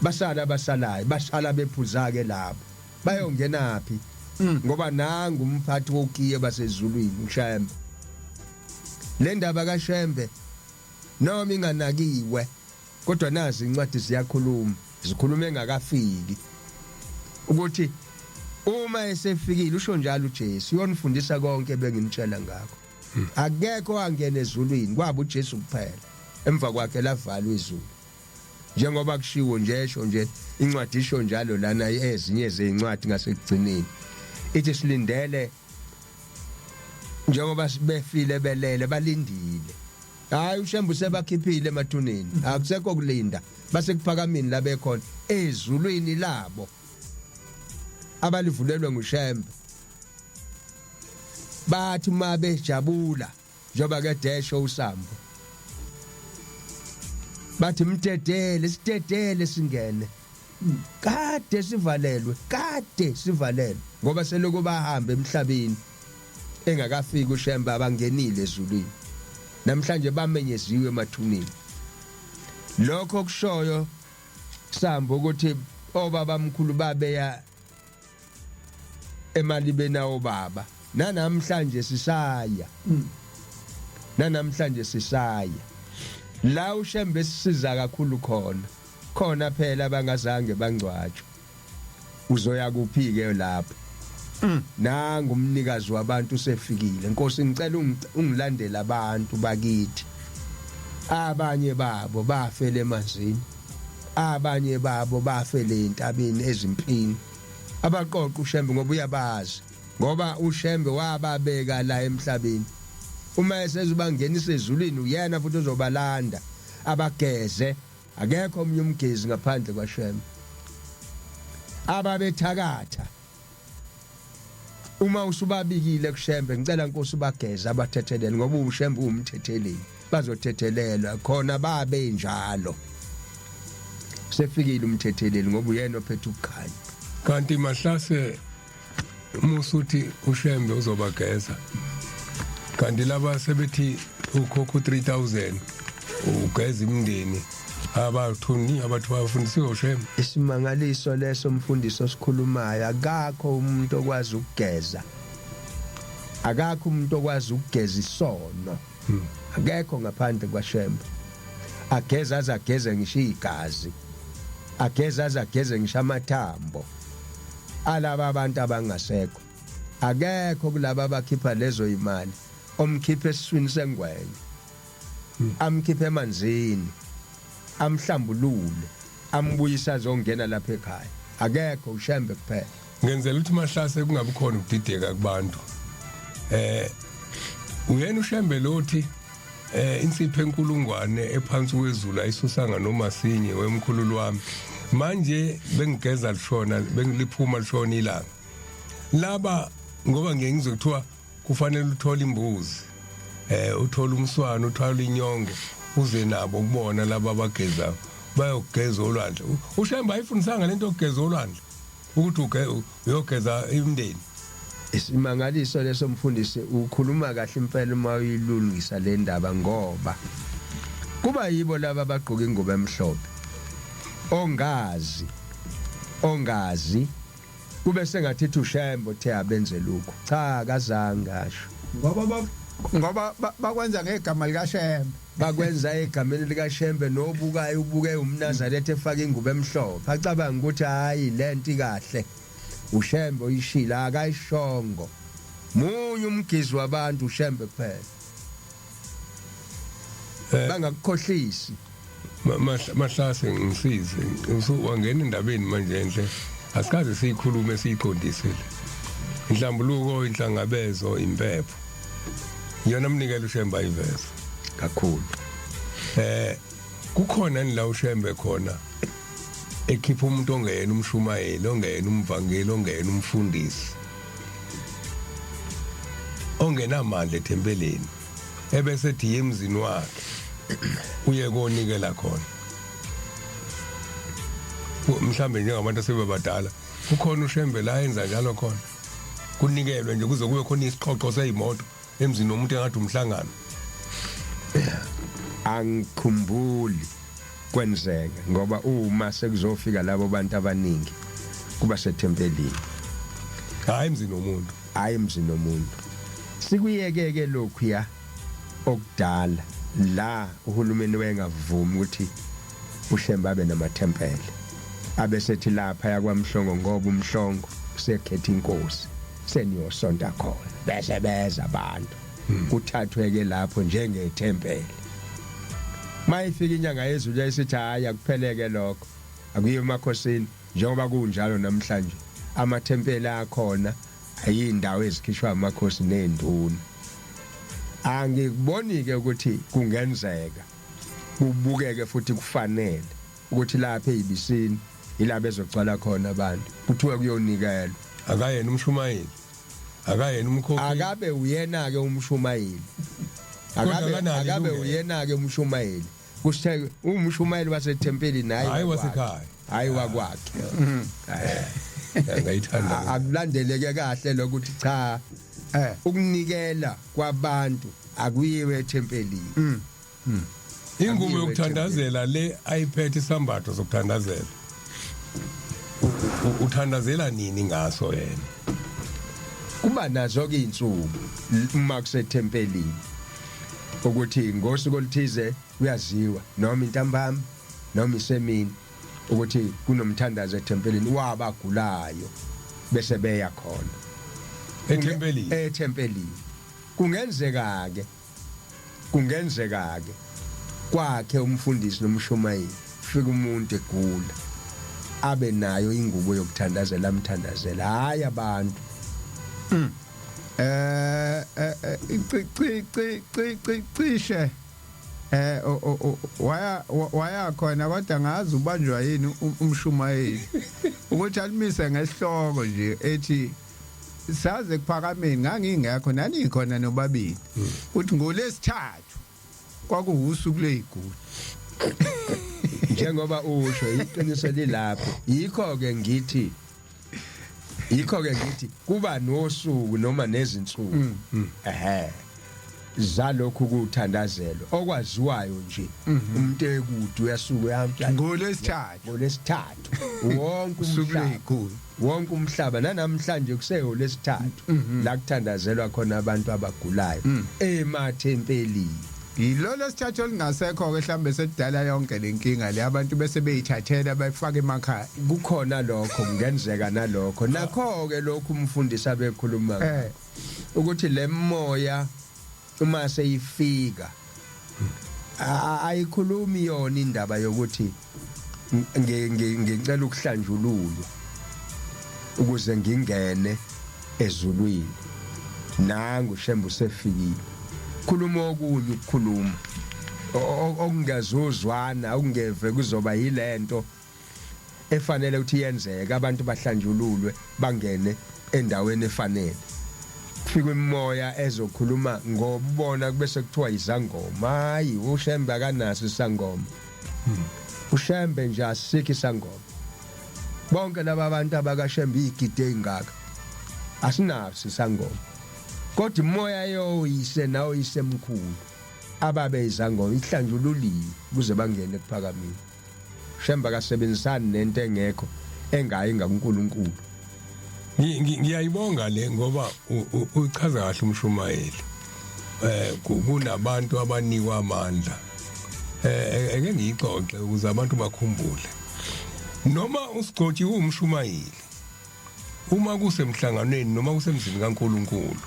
basala abasalayo, basala bephuza ke lapho. Bayongenaphi? Ngoba nangu umphathi wokiye basezulwini, uShembe. Le ndaba kaShembe noma inganakiwe, kodwa nazi incwadi ziyakhuluma, zikhuluma engakafiki, ukuthi uma esefikile, usho njalo uJesu, uyonifundisa konke benginitshela ngakho. Akekho angena ezulwini kwaba uJesu kuphela, emva kwakhe lavalwa izulu, njengoba kushiwo nje, esho nje incwadi, isho njalo lana ezinye zezincwadi ngasekugcineni, ithi silindele njengoba sibefile belele balindile. Hayi, uShembe usebakhiphile emathuneni, akusekho kulinda, basekuphakamini la bekhona ezulwini labo abalivulelwe nguShembe. Bathi uma bejabula njengoba ke desho uSambo, bathi mdedele, sidedele singene, kade sivalelwe, kade sivalelwe, ngoba seloko bahamba emhlabeni engakafiki uShembe, abangenile ezulwini. Namhlanje bamenyeziwe emathuneni. Lokho kushoyo Sambo ukuthi obaba mkhulu babeya emalibeni awobaba, nanamhlanje sisaya, nanamhlanje sisaya la uShembe sisiza kakhulu khona. Khona phela abangazange bangcwatshwe, uzoya kuphi ke lapho? Nangu umnikazi wabantu usefikile. Nkosi, ngicela ungilandele abantu bakithi. Abanye babo bafele emanzini, abanye babo bafele entabeni ezimpini. Abaqoqa uShembe ngoba uyabazi, ngoba uShembe wababeka la emhlabeni. Uma esezobangenisa ezulwini, uyena futhi ozobalanda abageze. Akekho omunye umgezi ngaphandle kwaShembe. Ababethakatha, uma usubabikile kuShembe, ngicela Nkosi ubageze, abathethelele, ngoba uShembe uwumthetheleli, bazothethelelwa khona babe njalo. Sefikile umthetheleli, ngoba uyena ophethe ukukhanya. Kanti Mahlase, musuthi uShembe uzobageza, kanti laba sebethi ukhokha 3000 ugeza imindeni, abathuni abathi bafundisiwe uShembe? Isimangaliso leso, mfundisi, osikhulumayo. Akakho umuntu okwazi ukugeza, akakho umuntu okwazi ukugeza isono, akekho ngaphandle kwaShembe. Ageza aze ageze ngisho igazi, ageza aze ageze ngisho amathambo alaba abantu abangasekho. Akekho kulaba abakhipha lezo imali omkhipha esiswini sengwenya, amkhiphe emanzini, amhlambulule, ambuyisa azongena lapha ekhaya. Akekho, uShembe kuphela. Ngenzela ukuthi Mahlase kungabi khona ukudideka kubantu. Uyena uShembe lothi insipho enkulungwane ephansi kwezulu ayisusanga noma sinye, wemkhululu wami. Manje bengigeza lishona, bengiliphuma lishona ilanga. Laba ngoba ngiye ngizokuthiwa kufanele uthole imbuzi, uthole umswana, uthwale inyongo, uze nabo kubona laba abagezayo, bayogeza olwandle. UShembe ayifundisanga lento yokugeza olwandle ukuthi uyogeza imindeni. Isimangaliso leso, mfundisi. Ukhuluma kahle impela uma uyilungisa le ndaba, ngoba kuba yibo laba abagqoka ingubo emhlophe, ongazi ongazi kube sengathi ithi uShembe othe abenze lokhu. Cha, akazange asho. Ngoba bakwenza ngegama likaShembe. Bakwenza egameni likaShembe. Nobukayo ubuke umNazaretha efaka ingubo emhlophe, acabanga ukuthi hayi, lento ikahle, uShembe oyishila. Akayishongo. Munye umgizi wabantu, uShembe kuphela. Bangakukhohlisi. Mahlase, ngisize, wangena endabeni manje enhle, asikaze siyikhulume siyiqondisile. Inhlambuluko, inhlangabezo, impepho, iyona mnikelo uShembe ayiveza. Kakhulu. Kukhona ni la uShembe khona ekhipha umuntu ongeyena umshumayeli, ongeyena umvangeli, ongeyena umfundisi, ongenamandla ethempelini, ebese ethi yemzini wakhe uye konikela khona? Mhlambe njengabantu asebebadala kukhona ushembe la enza njalo khona kunikelwe nje kuze kube khona isiqhoqho sezimoto emzini womuntu engathi umhlangano. Angikhumbuli kwenzeka ngoba uma sekuzofika labo bantu abaningi kuba sethempelini. Hayi emzini womuntu. Hayi emzini womuntu. Sikuyekeke lokhu ya okudala la uhulumeni wayengavumi ukuthi uShembe abe namathempeli abesethi lapha yakwaMhlongo ngoba uMhlongo usekhetha inkosi seniyosonta khona bese beza abantu kuthathwe ke lapho njengethempeli. Mayifika inyanga yezulu yayisithi hayi akupheleke lokho akuyiwe emakhosini njengoba kunjalo namhlanje amathempeli akhona ayindawo ezikhishwa amakhosi nezinduna. Angikuboni ke ukuthi kungenzeka kubukeke futhi kufanele ukuthi lapha ezibisini ila bezogcwala khona abantu kuthiwe kuyonikelwa. Akayena umshumayeli, akayena umkhokhi. Akabe uyena ke umshumayeli. Akabe akabe uyena ke umshumayeli. Kusithe umshumayeli wasethempelini hayi hayi wasekhaya. Hayi wakwakhe. Ngayithanda. Akulandeleke kahle lokuthi cha ukunikela kwabantu akuyiwe ethempelini. Ingubo yokuthandazela le ayiphethe isambatho sokuthandazela. Uthandazela nini ngaso yena? Kuba nazo ke insuku uma kusethempelini ukuthi ngosuku oluthize kuyaziwa noma intambama noma isemini ukuthi kunomthandazo ethempelini wabagulayo bese beya khona ethempelini. Ethempelini kungenzeka ke kungenzeka ke kwakhe umfundisi nomshumayeli fika umuntu egula abe nayo ingubo yokuthandazela amthandazela hayi abantu. Cishe waya waya khona kodwa ngazi ubanjwa yini umshumayeli ukuthi alimise ngesihloko nje ethi saze kuphakameni ngangingekho nanikhona nobabili uthi ngolesithathu kwakuwusuku leziguli. Njengoba usho iqiniso lilapho yikho ke ngithi kuba nosuku noma nezinsuku ehe zalokhu kuthandazelwa okwaziwayo nje umuntu ekude uyasuka uyahamba ngolesithathu. Ngolesithathu wonke umhlaba wonke umhlaba nanamhlanje kuseyolesithathu la kuthandazelwa khona abantu abagulayo emathempelini. Yilo lesithathu olingasekho ke mhlambe sekudala yonke lenkinga le abantu bese beyithathela bayifaka emakhaya. Kukhona lokho kungenzeka nalokho nakho ke lokhu umfundisi abekhuluma ukuthi lemoya uma seyifika ayikhulumi yona indaba yokuthi ngicela ukuhlanjululwa ukuze ngingene ezulwini nangu Shembe usefikile. Khuluma okunye ukukhuluma okungazuzwana okungeve kuzoba yilento efanele ukuthi yenzeke abantu bahlanjululwe bangene endaweni efanele. Kufika imimoya ezokhuluma ngobona bese kuthiwa izangoma. Hayi uShembe akanaso isangoma. uShembe nje asikho isangoma. Bonke laba bantu abakaShembe igide ezingaka asinaso isangoma. Kodwa imoya yoyise nawo isemkhulu ababe izangoma ihlanjululiwe kuze bangene ekuphakameni. Shembe akasebenzisani nento engekho engayi ngakuNkulunkulu. Ngiyayibonga le ngoba uchaza kahle umshumayeli. Kunabantu abanikwa amandla. Eke ngiyixoxe ukuze abantu bakhumbule. Noma usigotshi umshumayeli uma kusemhlanganweni noma kusemzini kaNkuluNkulu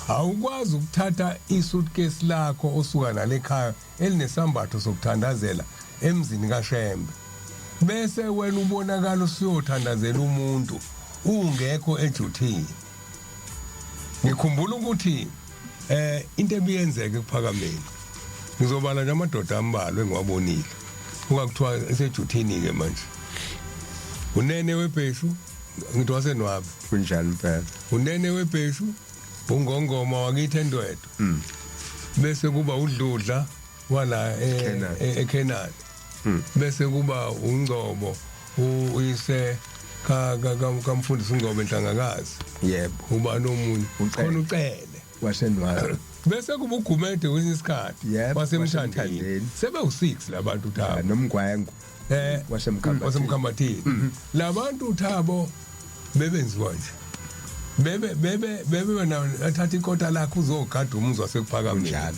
awukwazi ukuthatha isuitcase lakho osuka nale ekhaya elinesambatho sokuthandazela emzini kaShembe bese wena ubonakala usuyothandazela umuntu ungekho ejuthini. Ngikhumbula ukuthi into ebiyenzeka ekuphakameni ngizobala nje amadoda ambalwa engiwabonile ungakuthiwa esejuthini ke manje unene webheshu ngithi wasenwabe. Kunjani impela? Unene webheshu ungongoma wakithi endwedwe bese kuba udludla wala eKhenani bese kuba ungcobo. Uyise ka kamfundisi uNgcobo enhlangakazi. Yebo. Ubani omunye? Khona uCele wasenwara. Bese kuba uGumede kwesinye isikhathi wasemthandeni. Sebe u6 labantu Thabo. Nomgwengo. Wasemkhambathini. Wasemkhambathini. Labantu Thabo bebenziwa nje. Bebe bebe bebe nawo athatha ikota lakho uzogada umuzi wasekuphakameni. Kunjalo.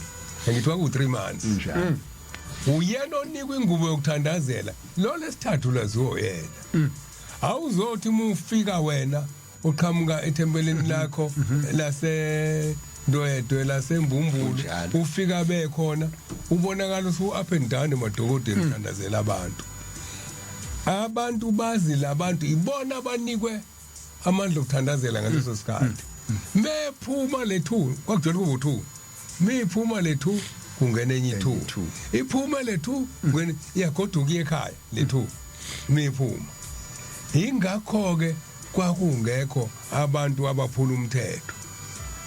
Ngithi kwaku 3 months. Kunjalo. Uyena onikwa ingubo yokuthandazela. Lo lesithathu laziwo yena. Awuzothi uma ufika wena uqhamuka ethempelini lakho lase Ndwedwe lasembumbulu ufika bekhona ubonakala usu up and down emadokodeni uthandazela abantu. Abantu bazi labantu ibona abanikwe amandla okuthandazela ngaleso sikhathi. Mephuma lethu kwakujwayele kuba u2. Miphuma lethu kungena enye i2. Iphuma lethu kungena iyagoduka ekhaya lethu. Miphuma. Ingakho ke kwakungekho abantu abaphula umthetho.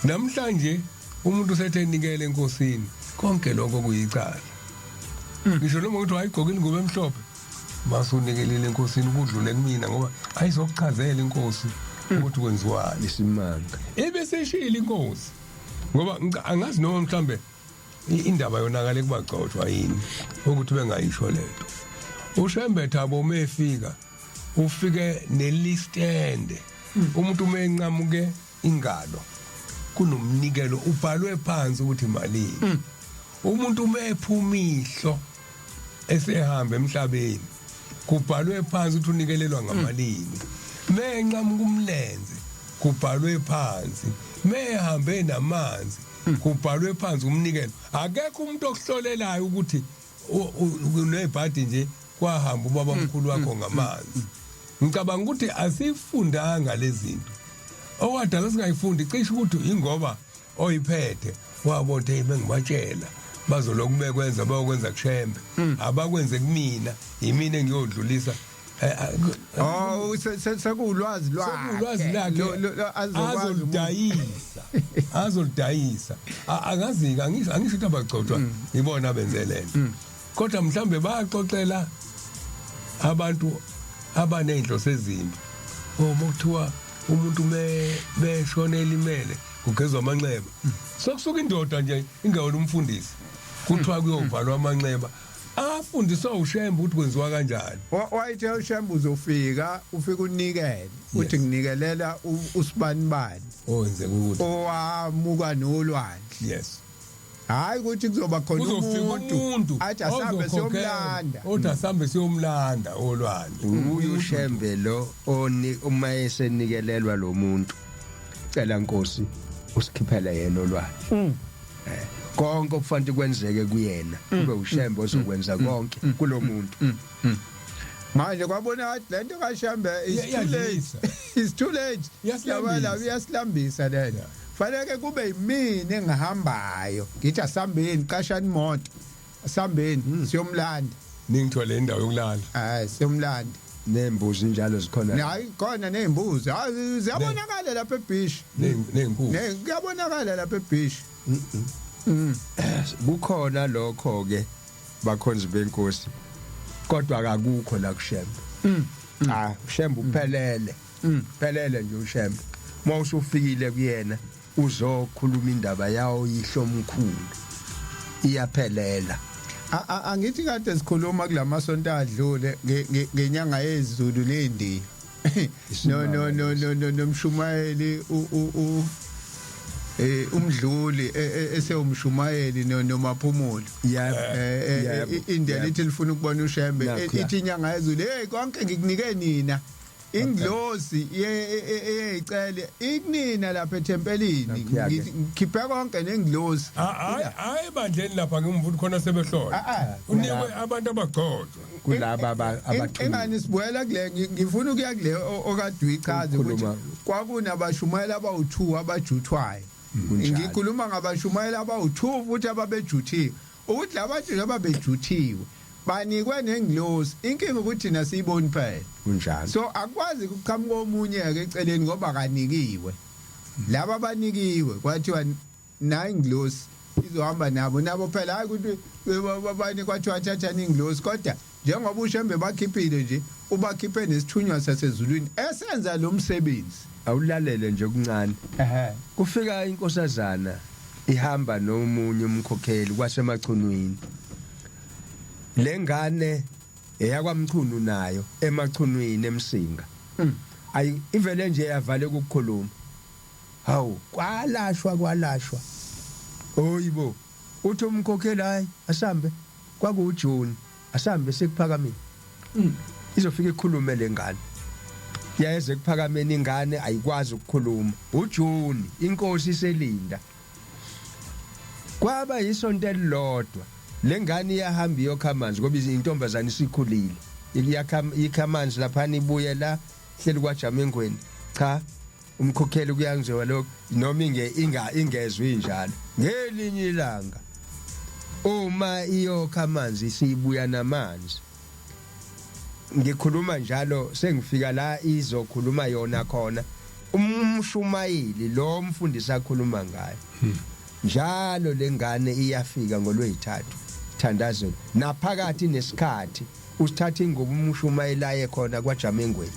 Namhlanje umuntu sethe enikele enkosini konke lokho kuyicala. Ngisho noma ukuthi wayigqoka ingubo emhlophe masunikelile enkosini kudlule kumina ngoba ayizokuchazela inkosi ukuthi kwenziwani. Isimanga. Ibeseshila inkosi ngoba angazi noma mhlambe indaba yonakale kubagcotshwa yini ukuthi bengayisho lento. uShembe Thabo mefika ufike nelistende umuntu uma enqamuke ingalo kunomnikelo ubhalwe phansi ukuthi malini. Umuntu uma ephuma ihlo esehamba emhlabeni kubhalwe phansi ukuthi unikelelwa ngamalini. Menqamuka umlenze kubhalwe phansi, mehambe namanzi kubhalwe phansi umnikelo. Akekho umuntu okuhlolelayo ukuthi unebhadi nje kwahamba ubaba omkhulu wakho ngamanzi. Ngicabanga ukuthi asifundanga lezi zinto. Okwadala singayifundi cishe ukuthi ingoba oyiphethe wabona hey bengibatshela bazoloku bekwenza bayokwenza kushembe abakwenze kumina yimina engiyodlulisa. Oh sekuwulwazi lwakhe. Sekuwulwazi lakhe azoludayisa azoludayisa akazika angisho angisho ukuthi abagcotshwa ibona benze lento kodwa mhlambe baxoxela abantu abaney'nhloso ezimbi. Uma kuthiwa umuntu meshone elimele kugezwa amanxeba sokusuka indoda nje ingewona umfundisi kuthiwa kuyovalwa amanxeba afundiswa uShembe ukuthi kwenziwa kanjani. Wayithe uShembe uzofika ufika unikele uthi nginikelela usibanibani owenzeka ukuthi owamuka nolwandle. Yes. Hayi ukuthi kuzoba khona umuntu athi asambe siyomlanda. Othi asambe siyomlanda olwandle. Uye uShembe lo oni uma esenikelelwa lo muntu cela Nkosi usikhiphele yena olwandle. Konke okufanele kwenzeke kuyena kube uShembe ozokwenza konke kulomuntu. Manje kwabona ngathi lento kaShembe is too late. It's too late. Iyasilambisa lento. Fanele kube yimina engihambayo. Ngithi asambeni qashani imoto. Asambeni siyomlanda. Ningithole indawo yokulala. Hayi siyomlanda. Nembuzi njalo zikhona. Hayi khona nezimbuzi. Hayi ziyabonakala lapha ebeach. Nezinkukhu. Ne kuyabonakala lapha ebeach. Kukhona lokho ke bakhonzi benkosi. Kodwa akukho la kuShembe. Ah uShembe uphelele. Phelele nje uShembe. Uma usufikile kuyena uzokhuluma indaba yawo yihlomkhulu. Iyaphelela. Angithi kade sikhuluma kulamasonto adlule ngenyanga yezulu leNdiya. No no no no no nomshumayeli u umdluli esewumshumayeli nomaphumulo. Yebo. India lithi lifuna ukubona uShembe ithi inyanga yezulu hey konke ngikunike nina. Inglozi yeyicele ikunina lapha ethempelini ngikhiphe konke nenglozi. Hayi hayi bandleni lapha ngimvuthi khona sebehlola. Unikwe abantu abagcotshwa. Kulaba abathini. Engani sibuyela kule ngifuna ukuya kule okade uyichaza ukuthi kwakunabashumayela abawu2 abajuthwayo. Ngikhuluma ngabashumayela abawu2 futhi ababejuthiwe. Ukuthi labantu njengoba bejuthiwe banikwe nengilosi inkinga ukuthi thina siyiboni phela. Kunjalo. So akwazi ukuqhamuka omunye ke eceleni ngoba kanikiwe. Laba abanikiwe kwathiwa nayi ingilosi izohamba nabo nabo phela hayi ukuthi bani kwathiwa thathani ingilosi kodwa njengoba uShembe bakhiphile nje Ubakhiphe nesithunywa sasezulwini esenza lo msebenzi. Awulalele nje okuncane. Ehhe. Kufika inkosazana ihamba nomunye umkhokheli kwaseMachunwini. Lengane eyakwaMchunu nayo eMachunwini eMsinga. Ayi ivele nje yavale ukukhuluma. Hawu kwalashwa kwalashwa. Oyibo uthi umkhokheli hayi asambe kwakuJune asambe sekuphakamile. Izofika ikhulume lengane. Yayeze ekuphakameni ingane ayikwazi ukukhuluma. UJune inkosi iselinda. Kwaba yisonto elilodwa lengane iyahamba iyokha amanzi ngoba intombazane isikhulile. Iyakha ikha amanzi laphana ibuye la hleli kwaJamengweni. Cha umkhokheli kuyanziwa lokho noma inge inga ingezwe injalo. Ngelinye ilanga uma iyokha amanzi siyibuya namanzi. Ngikhuluma njalo sengifika la izokhuluma yona khona umshumayeli lo mfundisi akhuluma ngayo. Njalo lengane iyafika ngolwezithathu thandazelo naphakathi nesikhathi usithatha ingubo umshumayeli aye khona kwaJamengweni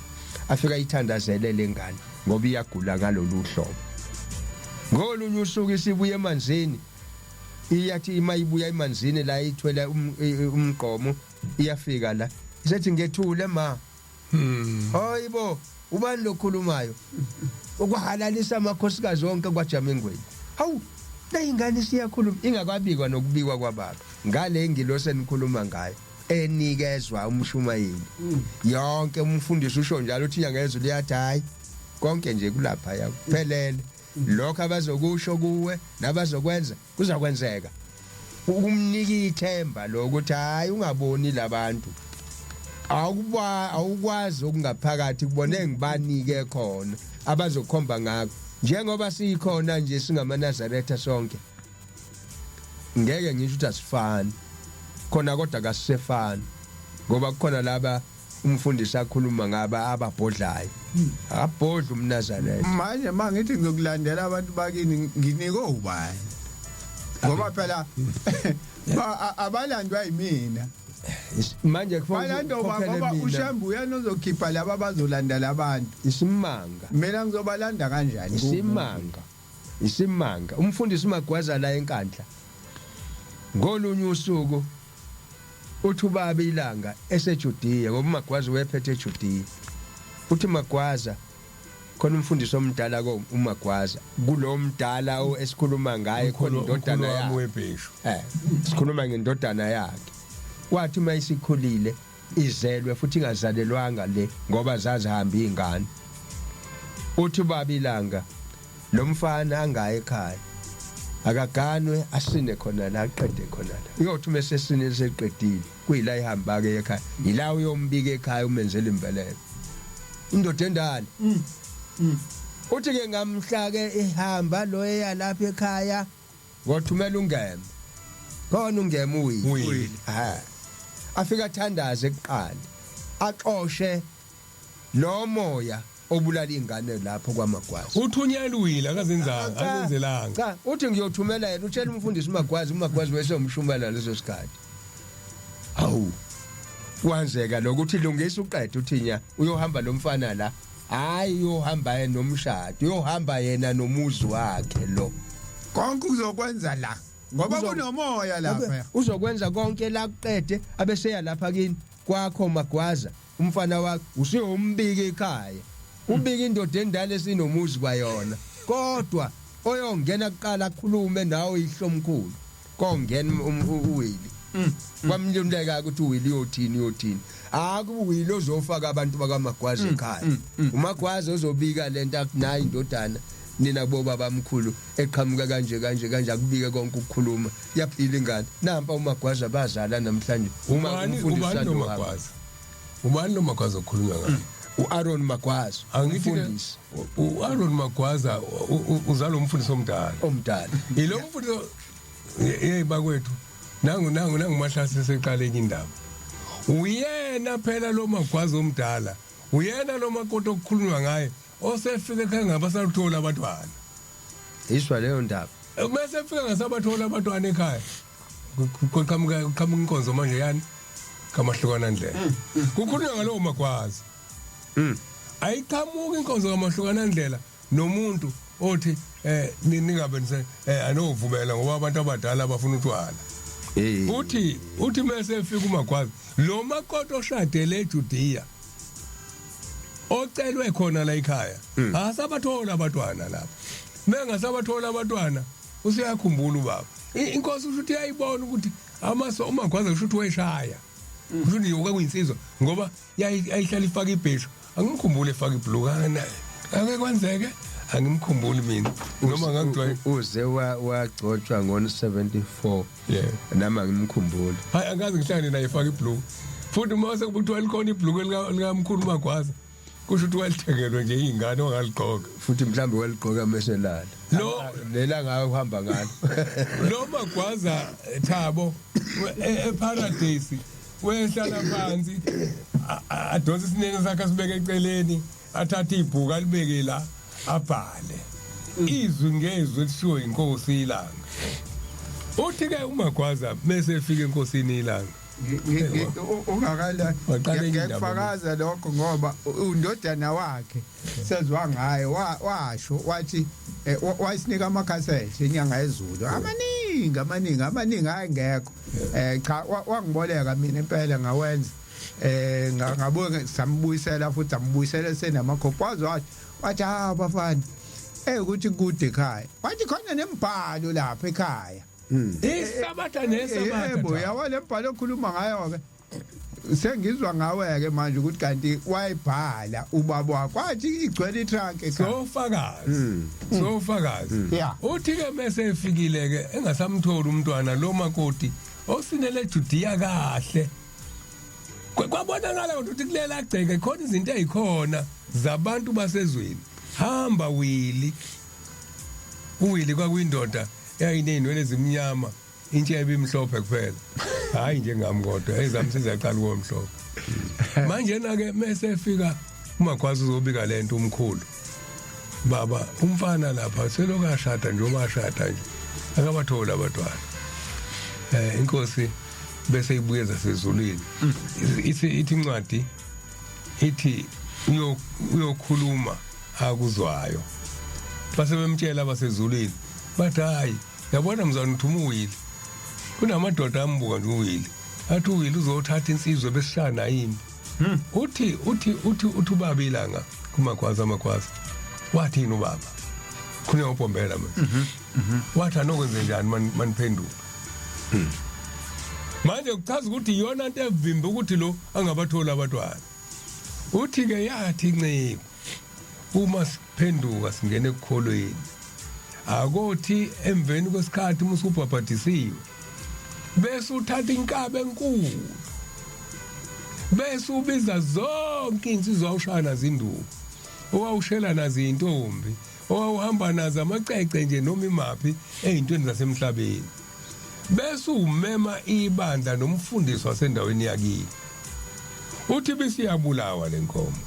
afika ithandazele lengane ngoba iyagula ngalolu hlobo. Ngolunye usuku isibuye emanzini iyathi ima ibuya emanzini la ithwele umgqomo iyafika la isethi ngethule ma. Hayibo ubani lokhulumayo ukuhalalisa amakhosikazi onke kwaJamengweni. Hawu le ingane isiyakhuluma ingakwabikwa nokubikwa kwababa ngale ingilosi enikhuluma ngayo enikezwa umshumayeli. Yonke umfundisi usho njalo uthi inyanga yezulu yathi hayi konke nje kulapha yakuphelele. Lokho abazokusho kuwe nabazokwenza kuzakwenzeka. Ukumnika ithemba lokuthi hayi ungaboni labantu. Awukuba awukwazi okungaphakathi kubone ngibanike khona abazokhomba ngakho. Njengoba sikhona nje singamaNazaretha sonke. Ngeke ngisho ukuthi asifani. Khona kodwa kasisefani. Ngoba kukhona laba umfundisi akhuluma ngaba ababhodlayo. Akabhodla umNazaretha. Manje mangithi ngizokulandela abantu bakini nginike ubani? Ngoba phela abalandwa yimina. Manje kufanele ngoba uShembe uyena ozokhipha laba abazolanda labantu. Isimanga. Mina ngizobalanda kanjani? Isimanga. Isimanga. Umfundisi Magwaza la eNkandla. Ngolunye usuku uthi ubaba ilanga eseJudiya ngoba uMagwaza wayephethe eJudiya. Uthi Magwaza khona umfundisi omdala ko uMagwaza kulomdala esikhuluma ngaye khona indodana yakhe webheshu. Sikhuluma ngendodana yakhe. Kwathi uma isikhulile izelwe futhi ingazalelwanga le ngoba zazihamba izingane. Uthi ubaba ilanga lo mfana angaye ekhaya akaganwe asine khona la aqede khona la. Uyothi uma esesine seqedile kuyila ihamba ke ekhaya. Yila uyombika ekhaya umenzele imbeleko. Indoda endala. Uthi ke ngamhla ke ihamba lo eya lapha ekhaya ngothumela ungema. Khona ungema uwile. Uwile. Ha. Afika athandaze kuqala. Axoshe lo moya obulala ingane lapho kwaMagwaza. Uthunyelwe uwile akazenzanga azenzelanga. Cha, uthi ngiyothumela yena utshela umfundisi uMagwaza, uMagwaza wesomshumela leso sikhathi. Hawu. Kwanzeka lokuthi lungisa uqede uthi nya uyohamba lo mfana la. Hayi uyohamba yena nomshado, uyohamba yena nomuzi wakhe lo. Konke uzokwenza la ngoba kunomoya lapha. Uzokwenza konke la kuqede abeseya lapha kini kwakho Magwaza umfana wakho usuyombika ekhaya. Ubika indoda endala esinomuzi kwayona. Kodwa oyongena kuqala akhulume nawe ihlomkhulu. Kongena uWilly. Kwamluleka ukuthi uWilly uyothini uyothini. Akuwilly ozofaka abantu bakaMagwaza ekhaya. uMagwaza ozobika lento akunayo indodana nina boba bamkhulu eqhamuka kanje kanje kanje akubike konke ukukhuluma yaphila ingane. Nampa uMagwaza bazala namhlanje. Uma umfundisi ubani lo Magwaza? Ubani lo Magwaza okhulunywa ngaye? uAaron Magwaza umfundisi. uAaron Magwaza uzalwa umfundisi omdala. Omdala. Yilo mfundisi hey bakwethu nangu nangu nangu mahlase seqale enye indaba. Uyena phela lo Magwaza omdala. Uyena lo makoti okukhulunywa ngaye osefike ekhaya ngabasaluthola abantwana. Iswa leyo ndaba. Bese efika ngasabathola abantwana ekhaya. Kuqhamuka kuqhamuka inkonzo manje yani. kamahlukana ndlela kukhulunywa ngalowo magwaza. Ayiqhamuki inkonzo kamahlukana ndlela nomuntu othi ningabe nise anovumela ngoba abantu abadala bafuna utshwala. Uthi mase efika uMagwaza, lo makoti oshadele eJudea ocelwe khona la ekhaya, asabathola abantwana lapha. Mengasabathola abantwana, useyakhumbula ubaba. Inkosi usho ukuthi iyayibona ukuthi amaso uMagwaza, usho ukuthi weshaya, usho ukuthi yoka kuyinsizwa ngoba yayihlala ifaka ibheshu. Angimkhumbuli efaka ibhluka, ake kwenzeke angimkhumbuli mina noma ngangijwayele. Uze wagcotshwa ngo-74. Nami angimkhumbuli. Hayi, angazi ngihlangane naye efaka ibhluku, futhi uma sekuthiwa likhona ibhluku likamkhulu Magwaza, kusho ukuthi walithengelwe nje iy'ngane wangaligqoka. Futhi mhlawumbe waligqoka meselala. Lo lela ngawe uhamba ngalo. Lo Magwaza, Thabo, eParadise wehlala phansi, adonse isinene sakhe, asibeke eceleni, athathe ibhuku alibeke la, abhale izwi ngezwi elishiwo inkosi ilanga. Uthi ke uMagwaza bese efika enkosini ilanga. Ungakala Waqala enye indaba. Ngiyakufakaza lokho ngoba undodana wakhe sezwa ngaye, washo wathi wayisinika amakhasethi inyanga yezulu amaningi amaningi amaningi, hayi ngekho, cha, wangiboleka mina impela, ngawenza, ngabuye sambuyisela futhi, ambuyisela senamakhophi. Wazi wathi, "Ha bafana, ukuthi kude ekhaya." Wathi khona nembhalo lapha ekhaya. Isabatha nesabatha. Yebo, yawa le mbhalo okhuluma ngayo ke, sengizwa ngawe ke manje ukuthi kanti wayibhala ubaba wakho, wathi igcwele itrunk ekhaya. Sofakazi, sofakazi. Uthi ke mase efikile ke, engasamtholi umntwana lo makoti osinele eJudea kahle. Kwabonakala ukuthi kulela gceke khona izinto ezikhona zabantu basezweni. Hamba Willy. UWilly kwakuyindoda eyayineyinwele ezimnyama, intshebe imhlophe kuphela, hayi njengami, kodwa ezami seziyaqala ukuba mhlophe manje. Na ke mase efika uMagwaza uzobika lento, umkhulu, "Baba, umfana lapha seloku ashada, njengoba ashada nje akabathola abantwana." Inkosi bese ibuyeza sezulwini, ithi incwadi ithi uyokhuluma akuzwayo. Base bemtshela abasezulwini, bathi, "Hayi, yabona mzwana, uthuma uWilly." Kunamadoda ambuka nje uWilly, athi uWilly uzothatha insizwe besishana yini. Uthi ubaba ilanga kuMagwaza, amaGwaza wathi yini ubaba khona uBhombela manje, wathi anokwenze njani maniphenduka manje? Kuchaza ukuthi iyona nto evimba ukuthi lo angabathola abantwana. Uthi ke yathi inciko, uma siphenduka singene ekukholweni, akothi emveni kwesikhathi uma usubhabhadisiwe bese uthatha inkabe enkulu, bese ubiza zonke insizwa awushaya nazo induku, owawushela nazo intombi, owawuhamba nazo amacece nje, noma imaphi ey'ntweni zasemhlabeni, bese umema ibandla nomfundisi wasendaweni yakini. Uthi bisiyabulawa lenkomo.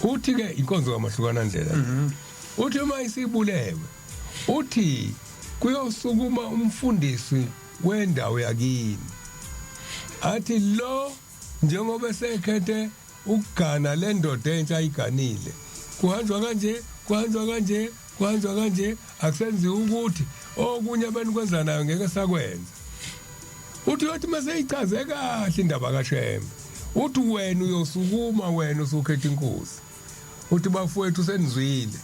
Uthi ke inkonzo kamahlukana ndlela. Uthi uma isibulewe, uthi kuyosukuma umfundisi wendawo yakini, athi lo njengoba esekhethe ukugana le ndoda entsha ayiganile, kuhanjwa kanje, kuhanjwa kanje, kuhanjwa kanje, akusenziwa ukuthi okunye abenikwenza nayo ngeke sakwenza. Uthi uyothi mase ichaze kahle indaba kaShembe, uthi wena uyosukuma, wena usukhetha inkosi, uthi, "Bafowethu, senizwile,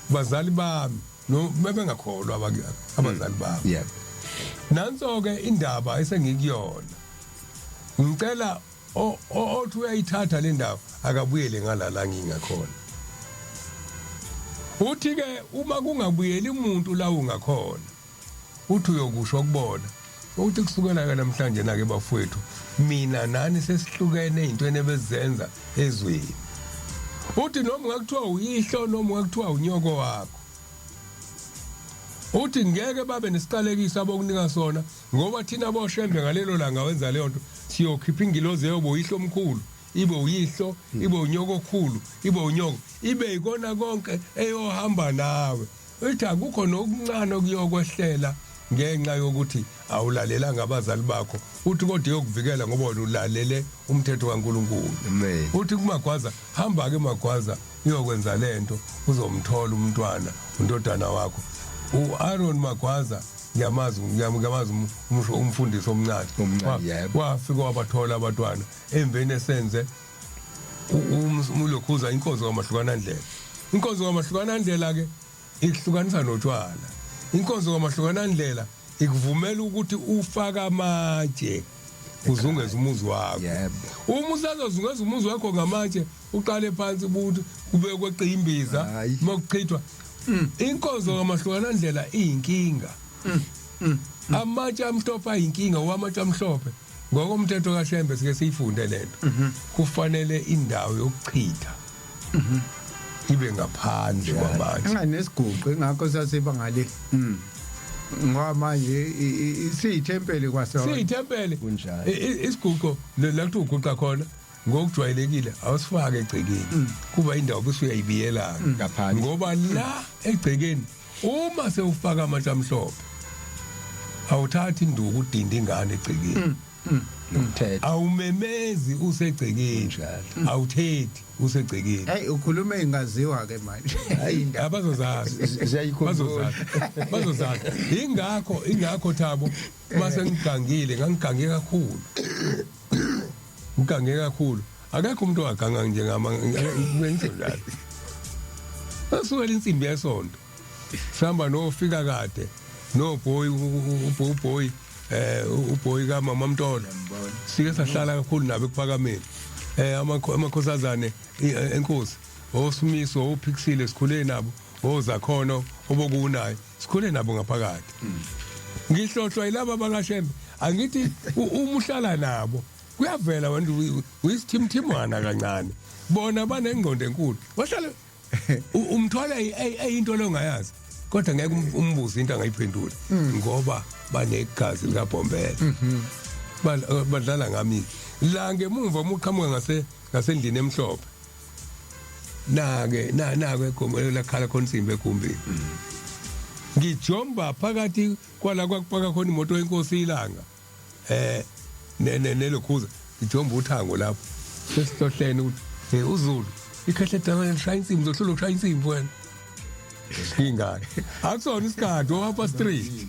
bazali bami," no bebengakholwa abazali bami. "Nanso ke indaba esengikuyona, ngicela othi uyayithatha le ndaba akabuyele ngalala ngingakhona." Uthi ke uma kungabuyeli umuntu la ungakhona, uthi uyokusho kubona ukuthi kusukela ke namhlanje na ke bafowethu, mina nani sesihlukene ezintweni ebezenza ezweni. Uthi noma ungakuthiwa uyihlo, noma ungakuthiwa unyoko wakho, uthi ngeke babe nesiqalekiso abokunika sona, ngoba thina boShembe ngalelo langa wenza leyo nto siyokhipha ingilozi eyobo uyihlo omkhulu, ibe uyihlo, ibe unyoko okhulu, ibe unyoko, ibe ikona konke eyohamba nawe. Uthi akukho nokuncane okuyokwehlela. Ngenxa yokuthi awulalelanga abazali bakho, uthi kodwa iyokuvikela ngoba wena ulalele umthetho kaNkulunkulu. Amen. Uthi kumagwaza, hamba ke magwaza uyokwenza lento, uzomthola umntwana, undodana wakho. uAaron Magwaza ngiyamazi, ngiyamazi umfundisi omncane. Omncane, yebo. Wafika wabathola abantwana emveni esenze umlokhuza inkonzo kamahlukana ndlela. Inkonzo kamahlukana ndlela ke ikuhlukanisa notshwala. Inkonzo kamahlukana ndlela ikuvumela ukuthi ufake amatshe uzungeze umuzi wakho. Yebo. Uma usazozungeza umuzi wakho ngamatshe, uqale phansi buthi kube kweqa imbiza Hhayi. makuchithwa. Inkonzo kamahlukana ndlela iyinkinga. Amatshe amhlophe ayinkinga, wamatshe amhlophe ngokomthetho kaShembe sike siyifunde lento. Kufanele indawo yokuchitha ibe ngaphandle kwamatshe. Enganesiguqo, ingakho sasiba ngale. Ngoba manje siyithempeli kwasona. Siyithempeli. Kunjalo. Isiguqo la kuthiwa uguqa khona ngokujwayelekile awusifake egcekeni, kuba indawo bese uyayibiyela Ngaphandle. ngoba la egcekeni uma sewufaka amatshe amhlophe awuthathi induku udinde ingane egcekeni. Nomthetho. Awumemezi usegcekeni. Kunjalo. Awuthethi usegcekeni. Hey, ukhuluma ingaziwa ke manje. Indaba. Abazozazi. Ziyayikhumbula. Bazozazi, bazozazi. Ingakho Thabo, mase ngigangile, ngangigange kakhulu, ngigange kakhulu. Akekho umuntu owaganga njengama ngisho njalo. Asukela insimbi yesonto sihamba nofika kade noboy, uboy uboy kaMama Mntolo, sike sahlala kakhulu nabo ekuphakameni, amakhosazane enkosi osimiso ophikisile, sikhule nabo, ozakhona obokunayo, sikhule nabo ngaphakathi. Ngihlohlwa yilaba bakaShembe. Angithi uma uhlala nabo kuyavela wena uyisithimthimwana kancane, bona banengqondo enkulu, wahlala umthwala eyinto longayazi, kodwa ngeke umbuze into angayiphenduli ngoba banegazi likaBhombela. Badlala ngami la ngemumva. Uma uqhamuka ngasendlini emhlophe nake na nake egomeni lakhala khona insimbi egumbini, ngijomba phakathi kwala kwakupaka khona imoto yenkosi ilanga ne ne nelokhuza, ngijomba uthango lapho sesihlohlene ukuthi hey, uZulu ikhehle dala lishaya insimbi, uzohlula ukushaya insimbi wena ingane, akusona isikhathi o 3:30,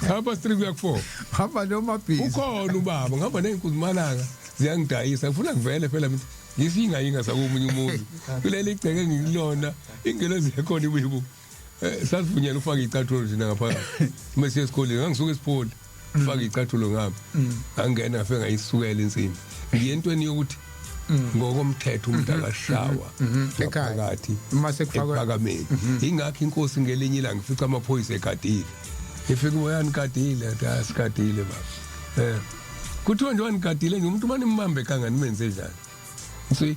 3:30 kuya ku 4. Hamba noma busy. Ukhona ubaba, ngihamba ney'nkuzimalanga ziyangidayisa, ngifuna ngivele phela mina ngisingayinga sakomunye umuzi kuleli gceke engikulona, ingelozi yakhona ibuyibu. Sasivunyelwa ufake icathulo thina ngaphakathi uma siye esikoleni. Ngangisuka esipholi, ufake icathulo ngapha, ngangena ngafike ngayisukela insimbi. Ngiye entweni yokuthi ngokomthetho umuntu akashawa Ekhaya. ngaphakathi Uma sekufakwe ekuphakameni. Ingakho inkosi ngelinye ilanga ifica amaphoyisa egadile, ifika uyanigadile, athi asigadile baba. Kuthiwa nje wanigadile nje umuntu manje nimbambe kangani, nimenze njani? Nsi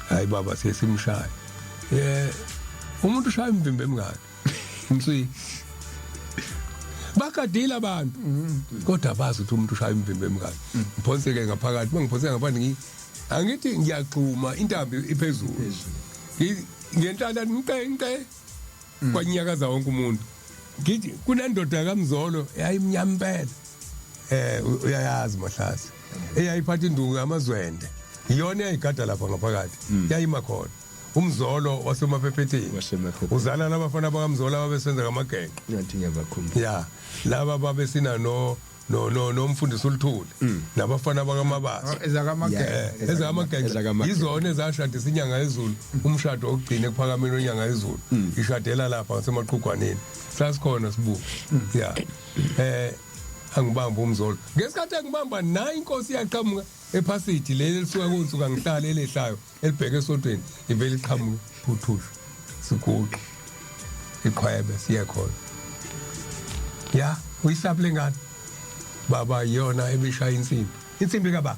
hayi baba, sesimshaya umuntu ushaya imvimbi emngani nsi. Bagadile abantu kodwa bazi ukuthi umuntu ushaya imvimbi emngani. Ngiphonseke ngaphakathi, mangiphonseke ngaphakathi angithi ngiyaxhuma, intambo iphezulu. Ngenhlanhla nqe nqe kwanyakaza wonke umuntu. Ngithi kunendoda kaMzolo yayimnyama impela, uyayazi Mahlasi, eyayiphatha induku ngamazwende, iyona eyayigada lapha ngaphakathi, yayima khona uMzolo waseMaphephetheni. Wasemaphephetheni. Uzala labafana bakaMzolo ababesenza ngamagenge. Ngathi ngiyabakhumbula. Ya, laba babesina no no no nomfundisi uLuthuli nabafana bakaMabasa. Ezakamagenge. Ezakamagenge. Ezakamagenge. Izona ezashadisa inyanga yezulu, umshado wokugcina ekuphakameni wenyanga yezulu ishadela lapha ngasemaqhugwaneni, sasikhona sibuka. Ya, angibamba uMzolo ngesikhathi engibamba nayi, inkosi iyaqhamuka ephasithi leli elisuka konsuka ngihlale elehlayo elibheke esontweni, ivele iqhamuke phuthushu, siguqe iqhwebe siye khona. Ya, uyisaphi lengane baba? Iyona ebishaya insimbi, insimbi kaba.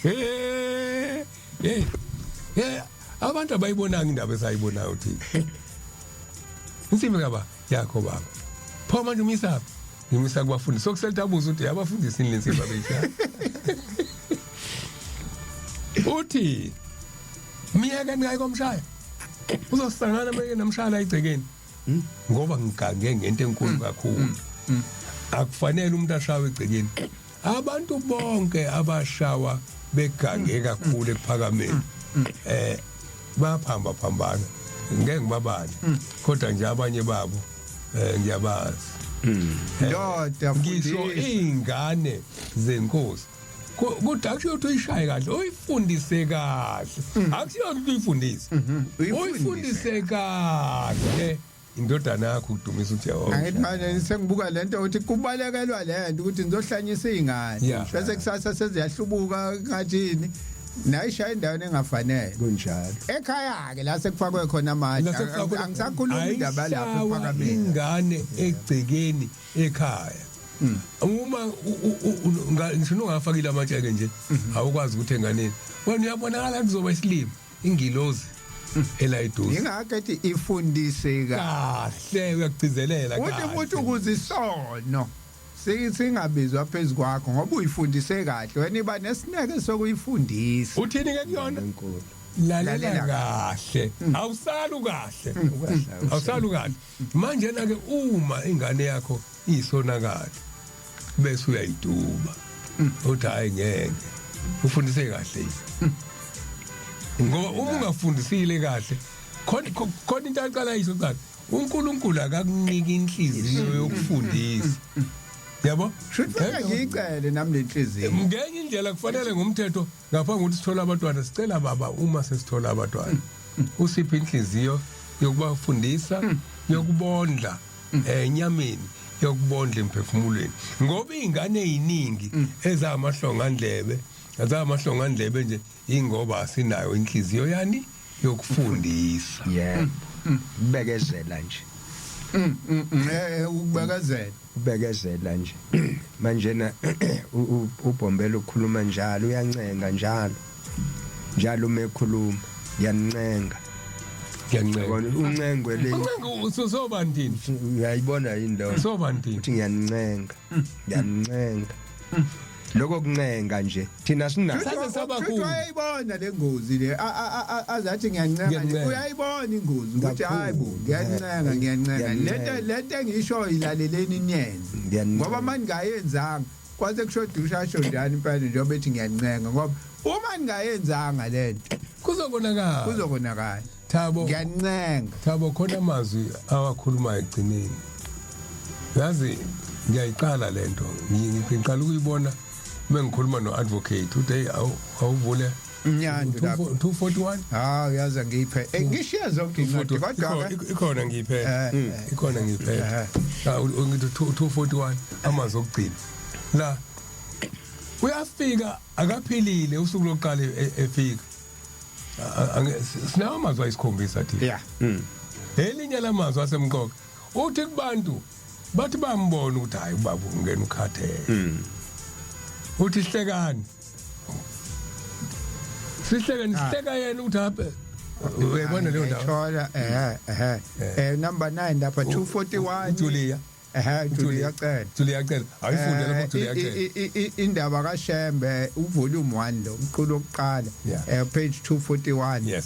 Hey hey, abantu abayibonanga indaba esayibonayo thina. Insimbi kaba yakho baba, pho manje umisaphi? Ngimisa kubafundisi, sokuselta abuza ukuthi abafundisi yini lensimbi abeyishaya. Uthi miyeke ningayi komshaya, uzosangana meke namshaya la egcekeni. Ngoba ngigange ngento enkulu kakhulu. Akufanele umuntu ashawe egcekeni. Abantu bonke abashawa begange kakhulu ekuphakameni baphamba phambana, ngeke ngibabale, kodwa nje abanye babo ngiyabazi. Ndoda, Ngisho fundisa. izingane zenkosi, kodwa akusho ukuthi uyishaye kahle, uyifundise kahle. Akusho ukuthi uyifundise, Uyifundise. Uyifundise kahle indodana yakho ukudumisa uJehova. Angithi manje sengibuka lento ukuthi kubalekelwa lento ukuthi nizohlanyisa izingane bese kusasa seziyahlubuka ngathini, nayishaya endaweni engafanele. Kunjalo. Ekhaya ke la sekufakwe khona amatshe. Angisakhuluma indaba lapho Ayishawa ephakameni. Ingane egcekeni ekhaya, uma ngisho ungafakile amatsheke nje, awukwazi ukuthi enganeni wena uyabonakala kuzoba isilima, ingilozi elayiduze. Ingakho ethi ifundise kahle, uyakugcizelela. Uthi Kahle. futhi ukuze isono singabizwa phezu kwakho ngoba uyifundise kahle wena, iba nesineke sokuyifundisa. Uthini ke kuyona? Enkulu. Lalela. Lalela. Kahle, awusalu kahle, awusalu kahle. Manje na ke uma ingane yakho iyisonakala bese uyayiduba, uthi hayi, ngeke ufundise kahle yini? Ngoba uma ungafundisile kahle, khona into aqala yisho kuqala, uNkulunkulu akakuniki inhliziyo yokufundisa, yabo. Shuthi fanele ngiyicele nami lenhliziyo. Ngenye indlela kufanele ngumthetho, ngaphambi kokuthi sithole abantwana, sicela baba, uma sesithola abantwana usiphe inhliziyo yokubafundisa, yokubondla enyameni, yokubondla emphefumulweni, ngoba izingane eziningi ezamahlongandlebe, ezamahlongandlebe nje, ingoba asinayo inhliziyo yani yokufundisa. Yebo, bekezela nje. Ukubekezela. Ubekezela nje. Manje na uBhombela ukhuluma njalo, uyancenga njalo njalo uma ekhuluma, ngiyancenga. Ngiyancenga. Yabona, uncengwe le. Uncenga usobantini. Uyayibona yini leyo? Sobantini. Uthi ngiyancenga, ngiyancenga. Lokho kuncenga nje thina sinako. Saze saba Shuthi kubi. Wayayibona le ngozi le, azathi ngiyancenga nje. Ngiyancenga. Uyayibona ingozi ukuthi Kakhulu. hayi bo, ngiyancenga, ngiyancenga. Ngiyancenga. Lento engisho, ilaleleni niyenze. Ngiyancenga. Ngoba maningayenzanga, kwaze kushoda ushasho njani impela, njengoba ethi ngiyancenga, ngoba uma ningayenzanga lento Kuzokonakala. Kuzokonakala. Thabo. Ngiyancenga. Thabo, khona amazwi awakhulumayo ekugcineni, yazi ngiyayiqala lento, ngiqala ukuyibona mengikhuluma no-advocate, uthi hey, awuvule Mnyandu lapho. 241. Ha, uyazi ngiyiphe, ngishiya zonke incwadi kodwa Ikhona, ngiyiphethe. Ikhona, ngiyiphethe. Ah, ngithi 241, amazwi okugcina la. Uyafika akaphilile usuku lokuqala efika. Sinawo amazwi ayisikhombisa thina. Elinye lamazwi asemqoka, uthi kubantu, bathi bambona ukuthi hayi, ubaba ungena ukhathele, uthi hlekani, sihleke, nihleka yena ukuthi habe, uyayibona leyo ndawo? Ngiyayithola, number 9 lapha, 241. Julia. Julia Cele. Julia Cele, ayifunde lapho, Julia Cele. Indaba kaShembe, uvolume 1 lo, umqulu wokuqala, page 241.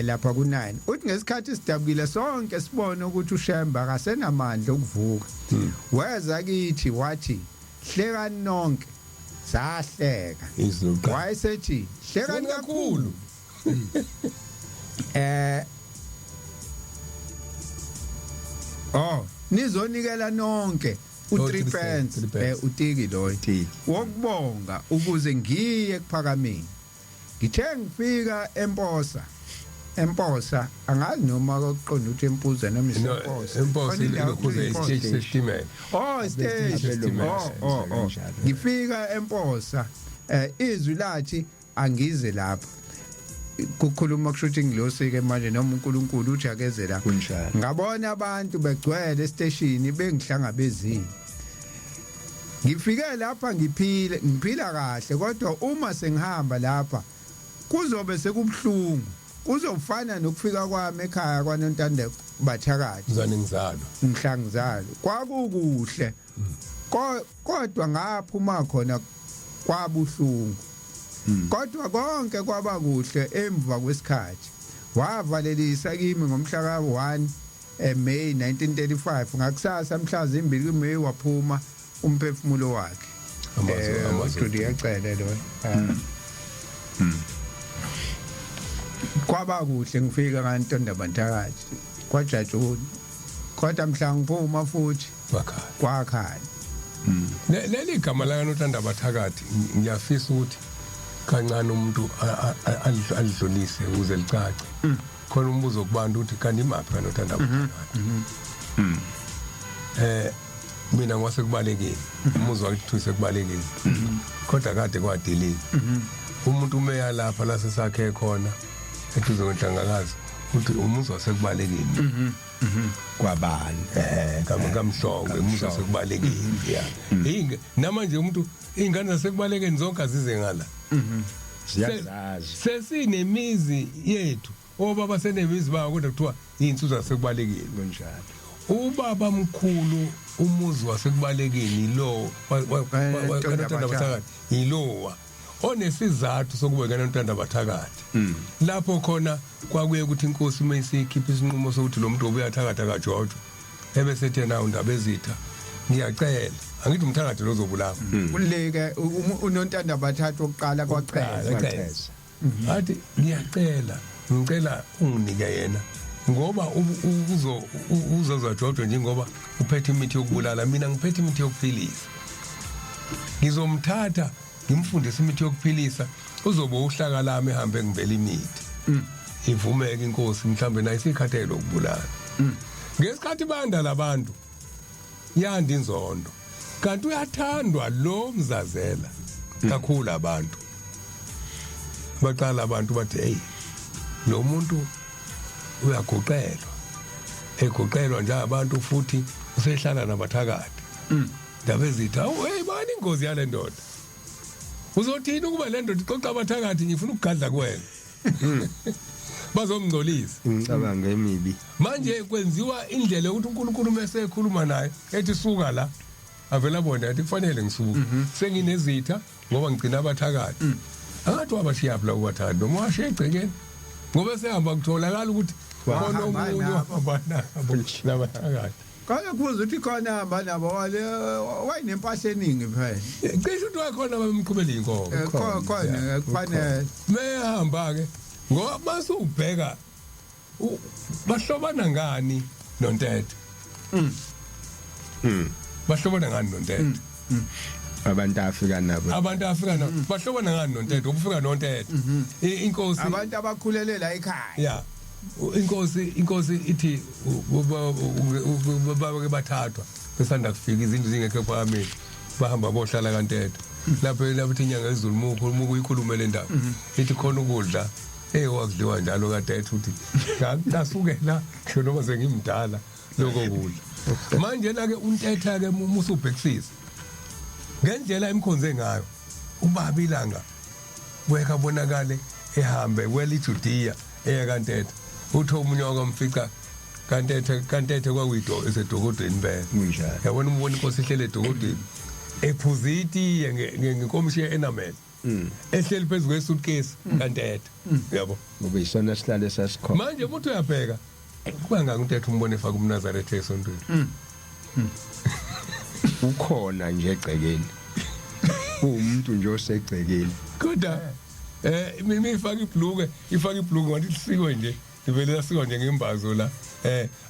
Lapha ku9 uthi ngesikhathi sidabukile sonke sibone ukuthi uShembe akasenamandla okuvuka, weza kithi wathi, "Hlekani nonke." Sahleka. Izwi lokuqala. Wayesethi, "Hlekani kakhulu." Oh, nizonikela nonke Oh, u3 three pence. pence, three pence. Utiki loyo Utiki. wokubonga ukuze ngiye ekuphakameni. Ngithe ngifika eMposa, eMposa, angazi noma kokuqonda ukuthi eMpuza noma No, iseMposa. eMposa. Khona indawo Ilokhuze kuthiwa iMposa. isiteshi sesitimela. Oh, stage. Abelungu Oh. kanjalo. Ngifika eMposa, izwi lathi angize lapha. Kukhuluma kusho ukuthi ngilosi ke manje noma uNkulunkulu, uthi akeze lapha. Kunjalo. Ngabona abantu begcwele estation bengihlangabezile. Ngifike lapha ngiphile, ngiphila kahle, kodwa uma sengihamba lapha kuzobe sekubhlungu. Kuzofana nokufika kwami ekhaya kwaNontande bathakathi. Mzane ngizalo. Mhla ngizalo kwakukuhle, kodwa ngaphuma khona kwabuhlungu, kodwa konke kwaba kuhle emva kwesikhathi. Wavalelisa kimi ngomhla ka-1 May 1935 ngakusasa mhla zimbili kuMay waphuma umphefumulo wakhe. Amazwi amazwi. Dudu yacele lo. Kwaba kuhle ngifika kantonda bantakanje kwajatshula kodwa mhla ngiphuma futhi Wakhala. Kwakhanya. Leli gama la kaNothanda Bathakathi ngiyafisa ukuthi kancane umuntu alidlulise ukuze licace. Khona umbuzo kubantu ukuthi kanti imaphi kaNothanda Bathakathi. Mina ngwase kubalekile. Umuzi wakithi sekubalekile. Kodwa kade kwadilika. Umuntu umeya lapha la sesakhe khona eduze kwenhlangakazi uthi umuzi wasekubalekile. Kwabani? Kamhlongo umuzi wasekubalekile. Yeah. Inge namanje umuntu ingane zasekubalekeni zonke azize ngala. Siyazazi. Sesinemizi yethu. Obaba senemizi bawo kodwa kuthiwa insuza zasekubalekeni. Kunjalo. Ubaba mkhulu umuzi wasekubalekeni lo Ntontanda kaNontanda Bathakathi yilowa onesizathu sokuba kaNontanda Bathakathi. Lapho khona kwakuye ukuthi inkosi mayisikhipha isinqumo sokuthi lo muntu obuyathakatha kaJojo ebese ethi yena undaba ezitha ngiyacela angithi umthakathi lo ozobulawa. Kuleke unontanda bathathu oqala kwacheza. Kwacheza. Athi ngiyacela ngicela unginike yena ngoba uzo uzozajojwa njengoba uphethe imithi yokubulala, mina ngiphethe imithi yokuphilisa, ngizomthatha ngimfundise imithi yokuphilisa, uzobe uhlaka lami ehambe ngivela imithi ivumeke inkosi mhlambe nayo isikhathele ukubulala. Ngesikhathi banda labantu yanda inzondo kanti uyathandwa lo mzazela kakhulu. Abantu baqala abantu bathi hey, lo muntu uyaguqelwa, eguqelwa nje abantu futhi usehlala nabathakathi. Ndaba ezithi awu hey, bani ingozi yale ndoda, uzothini ukuba le ndoda ixoxa abathakathi, ngifuna ukugadla kuwena, bazomngcolisa. Imicabango emibi. Manje kwenziwa indlela yokuthi uNkulunkulu mase ekhuluma naye ethi suka la, avela bona athi kufanele ngisuke, senginezitha ngoba ngigcina abathakathi. Angathi wabashiya phi la ubathakathi noma washiya egcekeni ngoba sehamba kutholakala ukuthi khona Wahamba omunye nabo. wahamba nabo labathakathi. Kodwa kubuza ukuthi khona hamba nabo wale wayenempahla eningi phela. Cishe ukuthi wakhona bamqhubela inkomo. Khona kufanele. Mehamba ke ngoba masubheka bahlobana ngani noNtethe? Bahlobana ngani noNtethe? Abantu afika nabo. Abantu afika na bahlobana ngani noNtethe? Ubufika noNtethe inkosi Abantu abakhulele la ekhaya. Ya, inkosi ithi baba ke bathathwa besanda kufika, izindlu zingekho ephakameni, bahamba bohlala kaNtethe lapho ithi inyanga ezulu mukho muku ikhulume le ndaba ithi khona ukudla wakudliwa njalo kaNtethe, uthi ngasukela ngisho noma sengimdala lokho kudla. Manje la ke uNtetha ke musubhekisisa ngendlela emkhonze ngayo ubaba ilanga weka bonakale ehambe wela iJudiya eya kaNtethe, uthe omunye wakamfica kaNtethe, kaNtethe kwakuyido esedokodweni impela. Kunjalo. Yabona umbona inkosi ihlele edokodweni ephuza itiye ngenkomishi ye-enamel ehleli phezu kwe-suitcase kaNtethe, yabo. Ngoba isona sihlale sasikhona. Manje umuntu uyabheka kuba uNtethe umbone efaka umNazaretha esontweni. Ukhona nje egcekeni, umuntu nje osegcekeni. Kodwa mina ifaka ibhluke, ifaka ibhluke ngathi lisikwe nje, livele lasikwa nje ngembazo la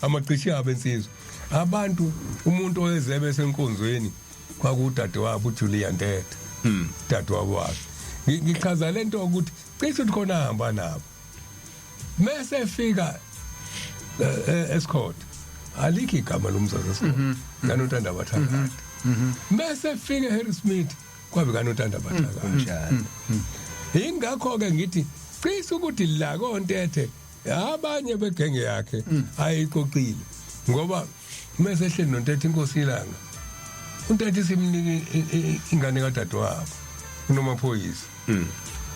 amacishi abo ensizwa abantu. Umuntu oyezebe esenkonzweni kwakudade wabo uJulia Ntethe, dade wabo wakhe. Ngichaza lento ukuthi cishe ukuthi khona hamba nabo mase efika eScott alikho igama lomzazi eScott kaNontanda Bathakathi. Mase efika eHarry Smith kwabe kaNontanda Bathakathi. Kunjalo. Ingakho ke ngithi cishe ukuthi la koNtethe abanye begenge yakhe ayixoxile ngoba mase ehleli noNtethe inkosi ilanga uNtethe simnike ingane kadadewabo uNomaphoyisa,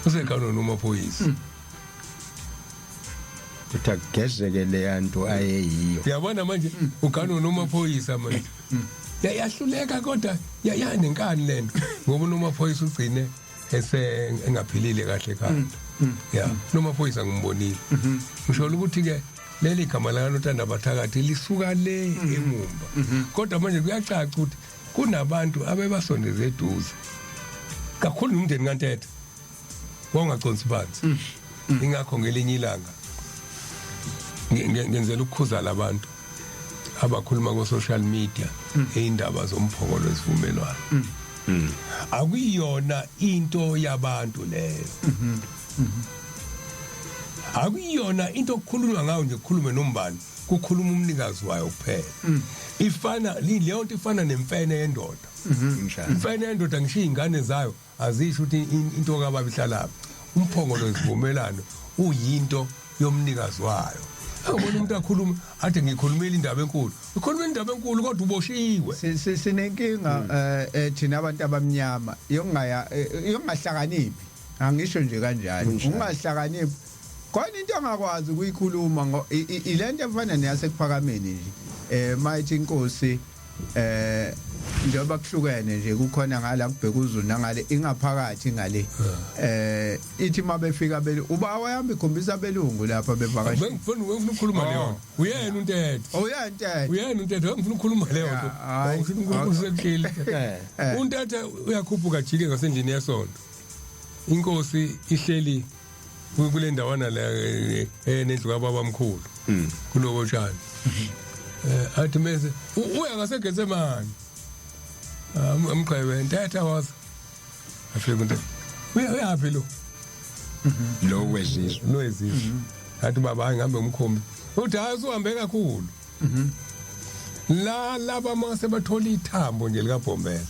usekhona uNomaphoyisa. Kuthi akugezeke leya nto ayeyiyo. Yabona manje ugano noMaphoyisa manje yahluleka kodwa yanenkani lento ngoba uNomaphoyisa ugcine ese engaphilile kahle ekhanda. Ya, noMaphoyisa ngimbonile ngisho ukuthi ke Leli gama lakaNothanda Bathakathi lisuka le emumva. Kodwa manje kuyacaca ukuthi kunabantu abebasondeze eduze kakhulu nomndeni kaNtethe wawungaconsi phansi. Ingakho ngelinye ilanga ngenzela ukukhuza labantu abakhuluma ko social media indaba zomphongolo wesivumelwano. Akuyona into yabantu leyo. Akuyona into okukhulunywa ngayo nje, kukhulume nombani, kukhuluma umnikazi wayo kuphela. Ifana leyo nto ifana nemfene yendoda. Imfene yendoda, ngisho izingane zayo azisho ukuthi into kababa ihlalaphi. Umphongolo wesivumelwano uyinto yomnikazi wayo. Angibona umuntu akhuluma athi ngikhulumile indaba enkulu, ukhuluma indaba enkulu kodwa uboshiwe. Sinenkinga thina abantu abamnyama yokungaya yokungahlakaniphi, angisho nje kanjalo, ungahlakaniphi. Khona into angakwazi ukuyikhuluma ngo ilento efana neyasekuphakameni nje, mayithi inkosi njengoba kuhlukene nje, kukhona ngala kubheka uZulu nangale ingaphakathi ngale, ithi mabefika belu uba wayamba ikhombisa belungu lapha bevakasha. Bengifuna ukukhuluma leyo nto. Uyena uNtethe. Uyantethe. Uyena uNtethe, bengifuna ukukhuluma leyo nto. Hhayi. Awusho uNkulunkulu sekuhleli. UNtethe uyakhuphuka, jike ngasendlini yesonto. Inkosi ihleli kule ndawana la enendlu kababa mkhulu kulobo tshani. Athi mese uya ngaseGetsemane. Amqhebe Ntethe waza. Afike uNtethe. Uya uyaphi lo? Lo wezizwe. Lo wezizwe. Athi baba, hayi, ngihambe umkhumbi. Uthi hayi, usuhambe kakhulu. La laba mase bathola ithambo nje likaBhombela.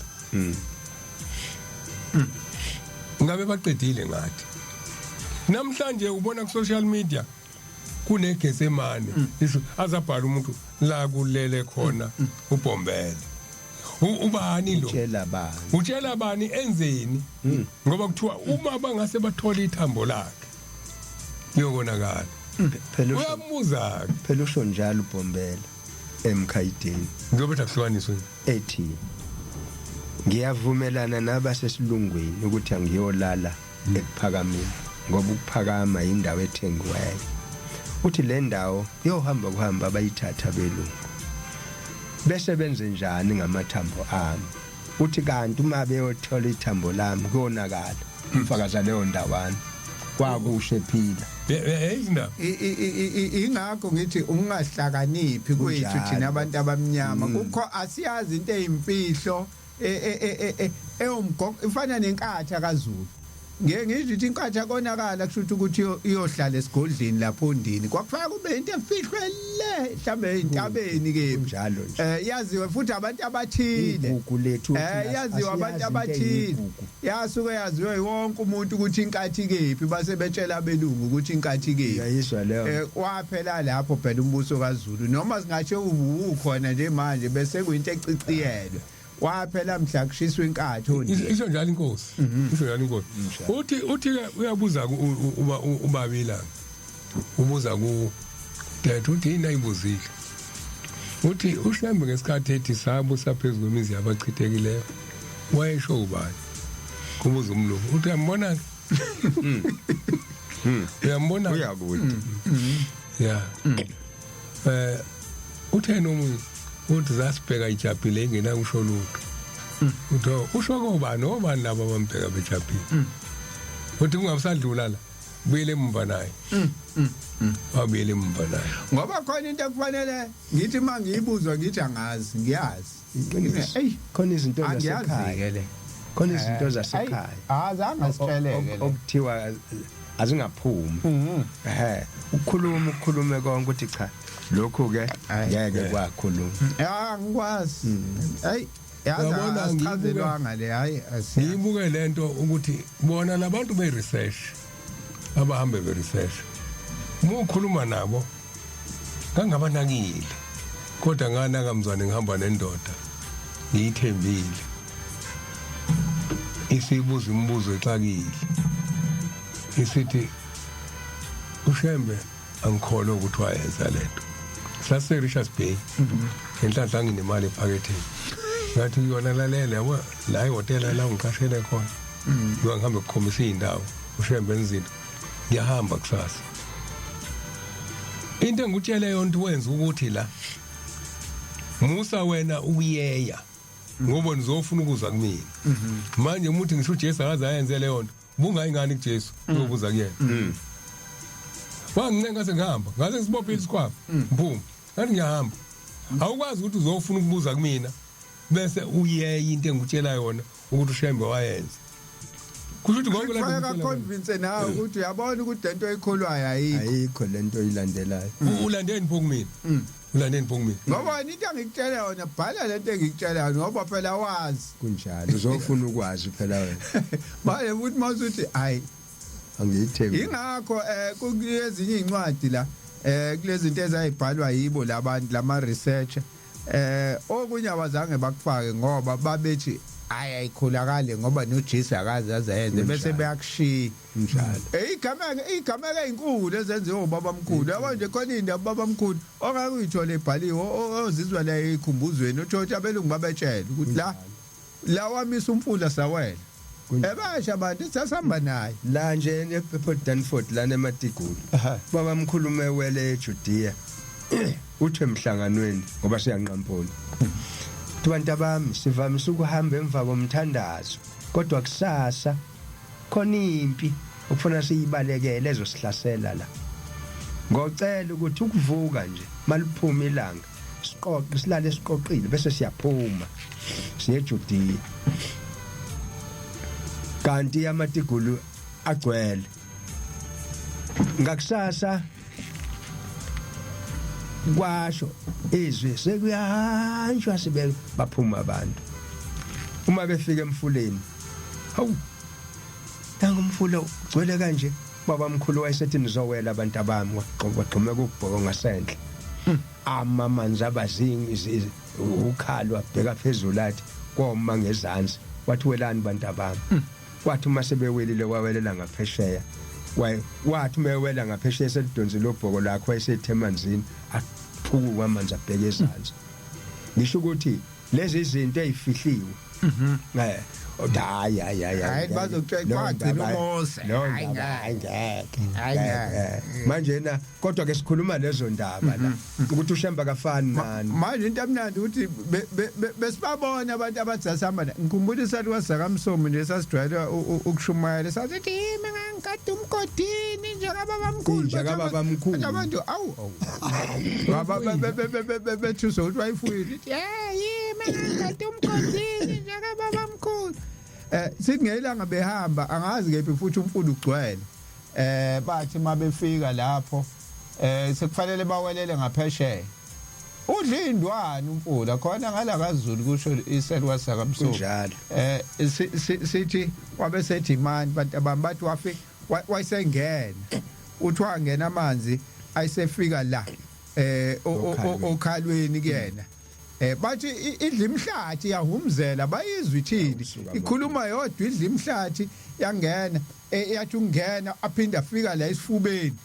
Ngabe baqedile ngathi. Namhlanje ubona ku social media kuneGetsemane, isho azabhala umuntu la kulele khona uBhombela. Ubani lo? Tshela bani? Utshela bani, enzeni? Ngoba kuthiwa uma bangase bathola ithambo lakhe liyokonakala. Phela usho Uyambuza. Phela usho njalo uBhombela emkhayideni. Njengoba ethi akuhlukaniswe. Ethi ngiyavumelana nabasesilungwini ukuthi angiyolala ekuphakameni, ngoba ukuphakama indawo ethengiweyo. Uthi le ndawo yohamba kuhamba abayithatha belungu, bese benze njani ngamathambo ami? Uthi kanti uma beyothola ithambo lami kuyonakala. Mfakaza leyo ndawana kwakushe phila. Izindaba. Ingakho ngithi ungahlakaniphi kwethu thina abantu abamnyama, kukho asiyazi into eyimfihlo ewumgogo, ifana nenkatha kaZulu. Ngeke ngisho ukuthi inkatha konakala, kusho ukuthi iyohlala esigodlini lapho ondini, kwakufanele kube into efihlwe le mhlambe entabeni ke. Kunjalo nje. Yaziwe futhi abantu abathile. Igugu lethu thina yaziwe abantu asiyazi into abathile. eyigugu. Yasuke yaziwe wonke umuntu ukuthi inkathi kephi, base betshela abelungu ukuthi inkathi kephi. Uyayizwa leyo? Waphela lapho phela umbuso kaZulu, noma singasho ubukhona nje manje bese kuyinto eciciyelwe. Waphela mhla kushiswa inkathi ondini. Isho njalo inkosi, isho njalo inkosi. Uthi ke uyabuza uba ubabila, ubuza ku Ntethe, uthi yini ayibuzile. Uthi uShembe ngesikhathi ethi sabusa phezu kwemizi yabachithekileyo, wayesho ubani? Kubuza umlungu. Uthi uyambona ke, uyambona? Uyakude. Ya, uthena omunye uthi zasibheka ijabhile ingenakusho lutho. Uthi, "Oh, usho kobani, obani laba abambheka bejabhile?" Uthi kungabusadlula la, buyele emumva naye, wabuyela emumva naye. Ngoba khona into ekufanele ngithi mangiyibuzwa ngithi angazi, ngiyazi. Iqiniso. Eyi, Khona izinto angiyazi zasekhaya. ke le. Khona izinto zasekhaya. Azange sitsheleke le. Okuthiwa azingaphumi. Ukukhuluma ukukhulume konke, ukuthi cha, lokhu ke Hhayi. ngeke kwakhuluma. Ya, angikwazi. Hayi, yazi Uyabona, asichazelwanga le, hayi asiyazi. Ngiyibuke lento ukuthi bona labantu be research, abahambe be research, uma ukhuluma nabo ngangabanakile, kodwa nganaka mzwane, ngihamba nendoda ngiyithembile, isibuza imibuzo exakile, isithi uShembe angikholwa ukuthi wayenza lento. Sase Richards Bay, ngenhlanhla nginemali ephaketheni, ngathi kuyona, lalela, yabo la ehhotela la ngiqashele khona, ngiba ngihambe kukhombisa iy'ndawo uShembe enzinto, ngiyahamba kusasa. Into engikutshele yona wenza ukuthi la musa wena uyeya ngoba nizofuna ukuza kumina. Manje umuntu ngisho uJesu akaze ayenze leyo nto, bungayi ngani kuJesu uyobuza kuyena. Wangincenga sengihamba, ngase sibophile isikhwama, mphuma. Ngathi ngiyahamba. Awukwazi ukuthi uzofuna ukubuza kumina bese uyeya into engikutshela yona ukuthi uShembe wayenza. Kusho ukuthi konke Kufanele la convince nawe ukuthi uyabona ukuthi lento oyikholwayo ayikho. Ayikho lento oyilandelayo. Ulandeni pho kumina? Ulandeni pho kumina? Ngoba wena into engikutshela yona bhala lento engikutshela yona ngoba phela wazi. Kunjalo uzofuna ukwazi phela wena. Manje futhi mawusuthi hayi Angiyithembi. Ingakho kulezinye incwadi la kulezi zinto ezayibhalwa yibo labantu lama researcher okunye abazange bakufake ngoba babethi ayi ayikholakali ngoba noJesu akaze azenze bese beyakushiya. Njalo. Igameke ezinkulu ezenziwe ubaba mkhulu. Yabo nje khona indaba ubaba mkhulu ongeke uyithole ibhaliwe ozizwa la ekhumbuzweni uthola ukuthi abelungu babetshela ukuthi la la wamisa umfula sawela. Ebasha abantu sasihamba naye. La nje ePort Danford lana eMatigulu. Baba mkhulu mewele eJudea. Uthe emhlanganweni ngoba siyanqampula. Uthi bantu abami sivamise ukuhamba emva komthandazo kodwa kusasa khona impi okufuna siyibalekele ezosihlasela la. Ngocela ukuthi ukuvuka nje maliphuma ilanga siqoqe silale siqoqile bese siyaphuma siye eJudea. Kanti amatigulu agcwele. Ngakusasa kwasho izwi sekuyahanjwa sibe baphuma abantu. Uma befika emfuleni, hawu nangu umfula ugcwele kanje. Baba mkhulu wayesethi nizowela abantu abami, wagxumeka ukubhoko ngasenhla. Ama amanzi abazingi ukhalo abheka phezulu athi koma ngezansi, wathi welani bantu abami. Kwathi uma sebewelile wawelela ngaphesheya. Wathi uma ewela ngaphesheya selidonsile ubhoko lakhe wayesethe emanzini aphuka amanzi abheke ezansi. Ngisho ukuthi lezi zinto ezifihliwe. Hayi hayi hayi. Hayi, bazokutshela kwagcina uMose. Hayi ngeke. Hayi ngeke. Manje na kodwa ke sikhuluma lezo ndaba la ukuthi uShembe akafani nani. Manje into emnandi ukuthi besibabona abantu abathi sasihamba ngikhumbula isalukazi sakaMsomi nje sasijwayele ukushumayela sasithi yimi ngangikade umgodini njengababamkhulu. Njengababamkhulu. Abantu awu baba bethuswa ukuthi wayifuyile ithi hey yimi ngangikade umgodini njengababamkhulu. Sithi ngelanga behamba angazi kephi futhi umfula ugcwele. Bathi mabefika lapho sekufanele bawelele ngaphesheya. Udla indwane umfula khona ngala kaZulu kusho iselwa sakaMsomi. Kunjalo. Sithi wabe sethi mani bantu abami bathi wafika wayesengena. Uthi wangena amanzi ayisefika la okhalweni kuyena. Bathi idla imhlathi yahumzela bayizwa ithini ikhuluma yodwa idla imhlathi yangena yathi ungena aphinda afika la esifubeni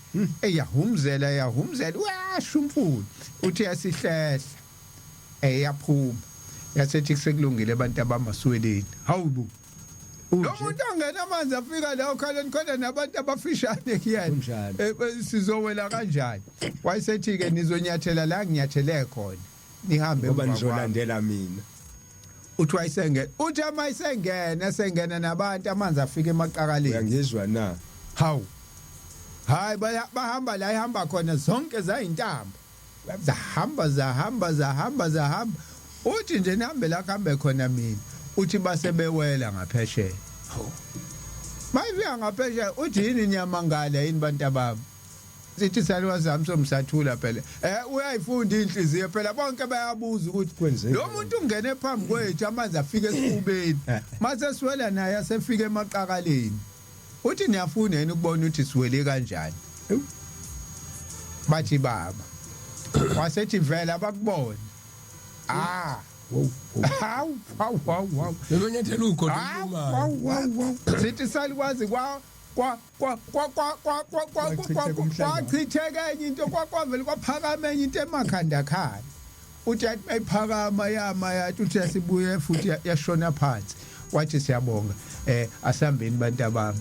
eyahumzela yahumzela uyasho umfula uthi yasihlehla yaphuma yasethi sekulungile abantu abamasweleni hawu lo muntu angena amanzi afika la okhaleni khona nabantu abafishane kuyena sizowela kanjani wayesethi ke nizonyathela la nginyathele khona nihambe ngoba nizolandela mina. Uthi wayesengena uthi ama isengena sengena nabantu amanzi afika emaqakaleni. Uyangizwa na? Hawu hayi bahamba la ihamba khona zonke zayintambo zahamba zahamba zahamba zahamba uthi nje nihambe la kuhambe khona mina uthi base bewela ngaphesheya. Bayifika ngaphesheya uthi yini niyamangala yini bantu abami sithi salukazi sami somsathula phela uyayifunda inhliziyo phela bonke bayabuza ukuthi lo muntu ungene phambi kwethu amanzi afike esifubeni mase siwela naye asefike emaqakaleni uthi niyafuna yini ukubona ukuthi siwele kanjani bathi baba wasethi vela bakubona hawu hawu hawu Bebenyathela ugodo olumayo. Sithi salukazi kwa kwa kwa kwa kwa kwa kwa kwa kwachitheka enye into kwakwavele kwaphakama enye into emakhanda khanda uthi yathi mayiphakama yama yathi uthi yasibuye futhi yashona phansi wathi siyabonga asihambeni bantu abami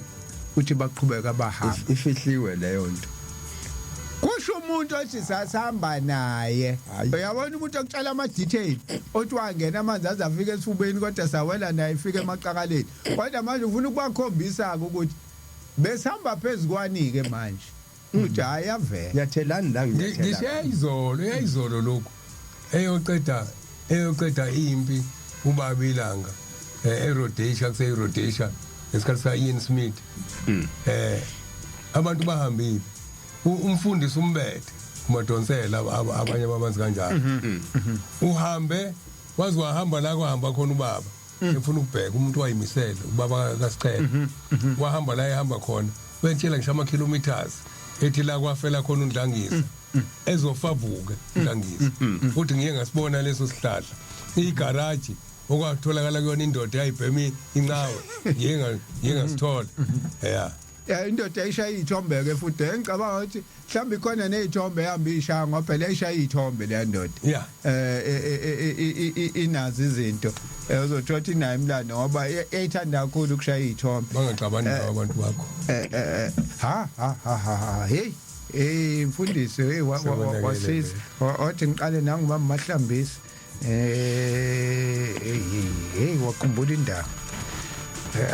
uthi baqhubeka bahamba ifihliwe leyo nto kusho. Umuntu othi sasihamba naye. Hhayi. Uyabona umuntu okutshela ama detail othi wangena amanzi aze afike esifubeni kodwa sawela naye ifike emaqakaleni. Kodwa manje ufuna ukubakhombisa ke ukuthi besihamba phezukwani ke manje. Ngithi hayi yavela. Nyathelani la Ngisho nginyathela. izolo, eyizolo lokhu. Eyoqeda eyoqeda impi ubaba ilanga eRhodesia kuse Rhodesia ngesikhathi sa Ian Smith. Abantu bahambile. Umfundisi umbethe umadonsela abanye ababazi kanjalo. Uhambe waze wahamba la kwahamba khona ubaba. Efuna ukubheka umuntu wayimisela ubaba kaSichele. Wahamba la ehamba khona. Wentshela ngisho ama kilometers ethi la kwafela khona uNdlangisa. Ezofavuke uNdlangisa. Futhi ngiye ngasibona leso sihlahla. Igaraji okwatholakala kuyona indoda yayibhema inqawe ngiye ngasithola. Yeah. Ya indoda ishaya izithombe ke futhi engicabanga ukuthi mhlawumbe ikhona nezithombe ehamba ishaya ngoba phela ishaya izithombe le ndoda. Inazo izinto uzothola ukuthi inayo imlando ngoba iyayithanda kakhulu ukushaya izithombe. Bangaxabani nawe abantu bakho. Ha ha ha ha ha hey hey mfundisi hey Sekonakele wasiza wathi ngiqale nangubaba Mahlambisi hey hey wakhumbula indaba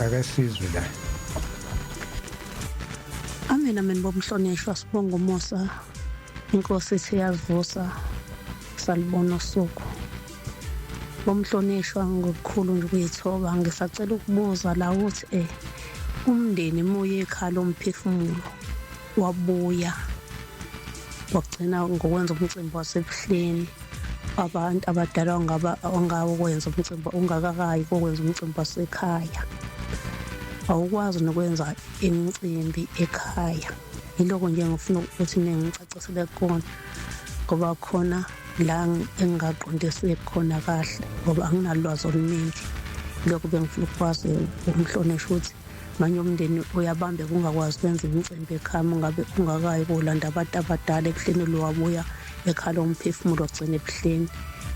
ake sizwe la. Amen amen bomhlonishwa sibonga umusa inkosi ithi yazivusa salibona usuku bomhlonishwa ngokukhulu nje ukuyithoba ngisacela ukubuza la ukuthi umndeni muye ekhaya lomphefumulo wabuya wagcina ngokwenza umcimbi wasebuhleni abantu abadala ongaba ongawukwenza umcimbi ungakakayi kokwenza umcimbi wasekhaya awukwazi nokwenza imicimbi ekhaya. Yiloko nje ngifuna ukuthi ningicacisele kona ngoba khona la engingaqondisi khona kahle ngoba anginalwazi oluningi. Lokho bengifuna ukwazi umhlonishwa ukuthi manje umndeni uyabambeka ungakwazi ukwenza imicimbi ekhaya ungabe ungakayi kolanda abantu abadala ebuhleni lowabuya ekhaya lomphefumulo wagcina ebuhleni.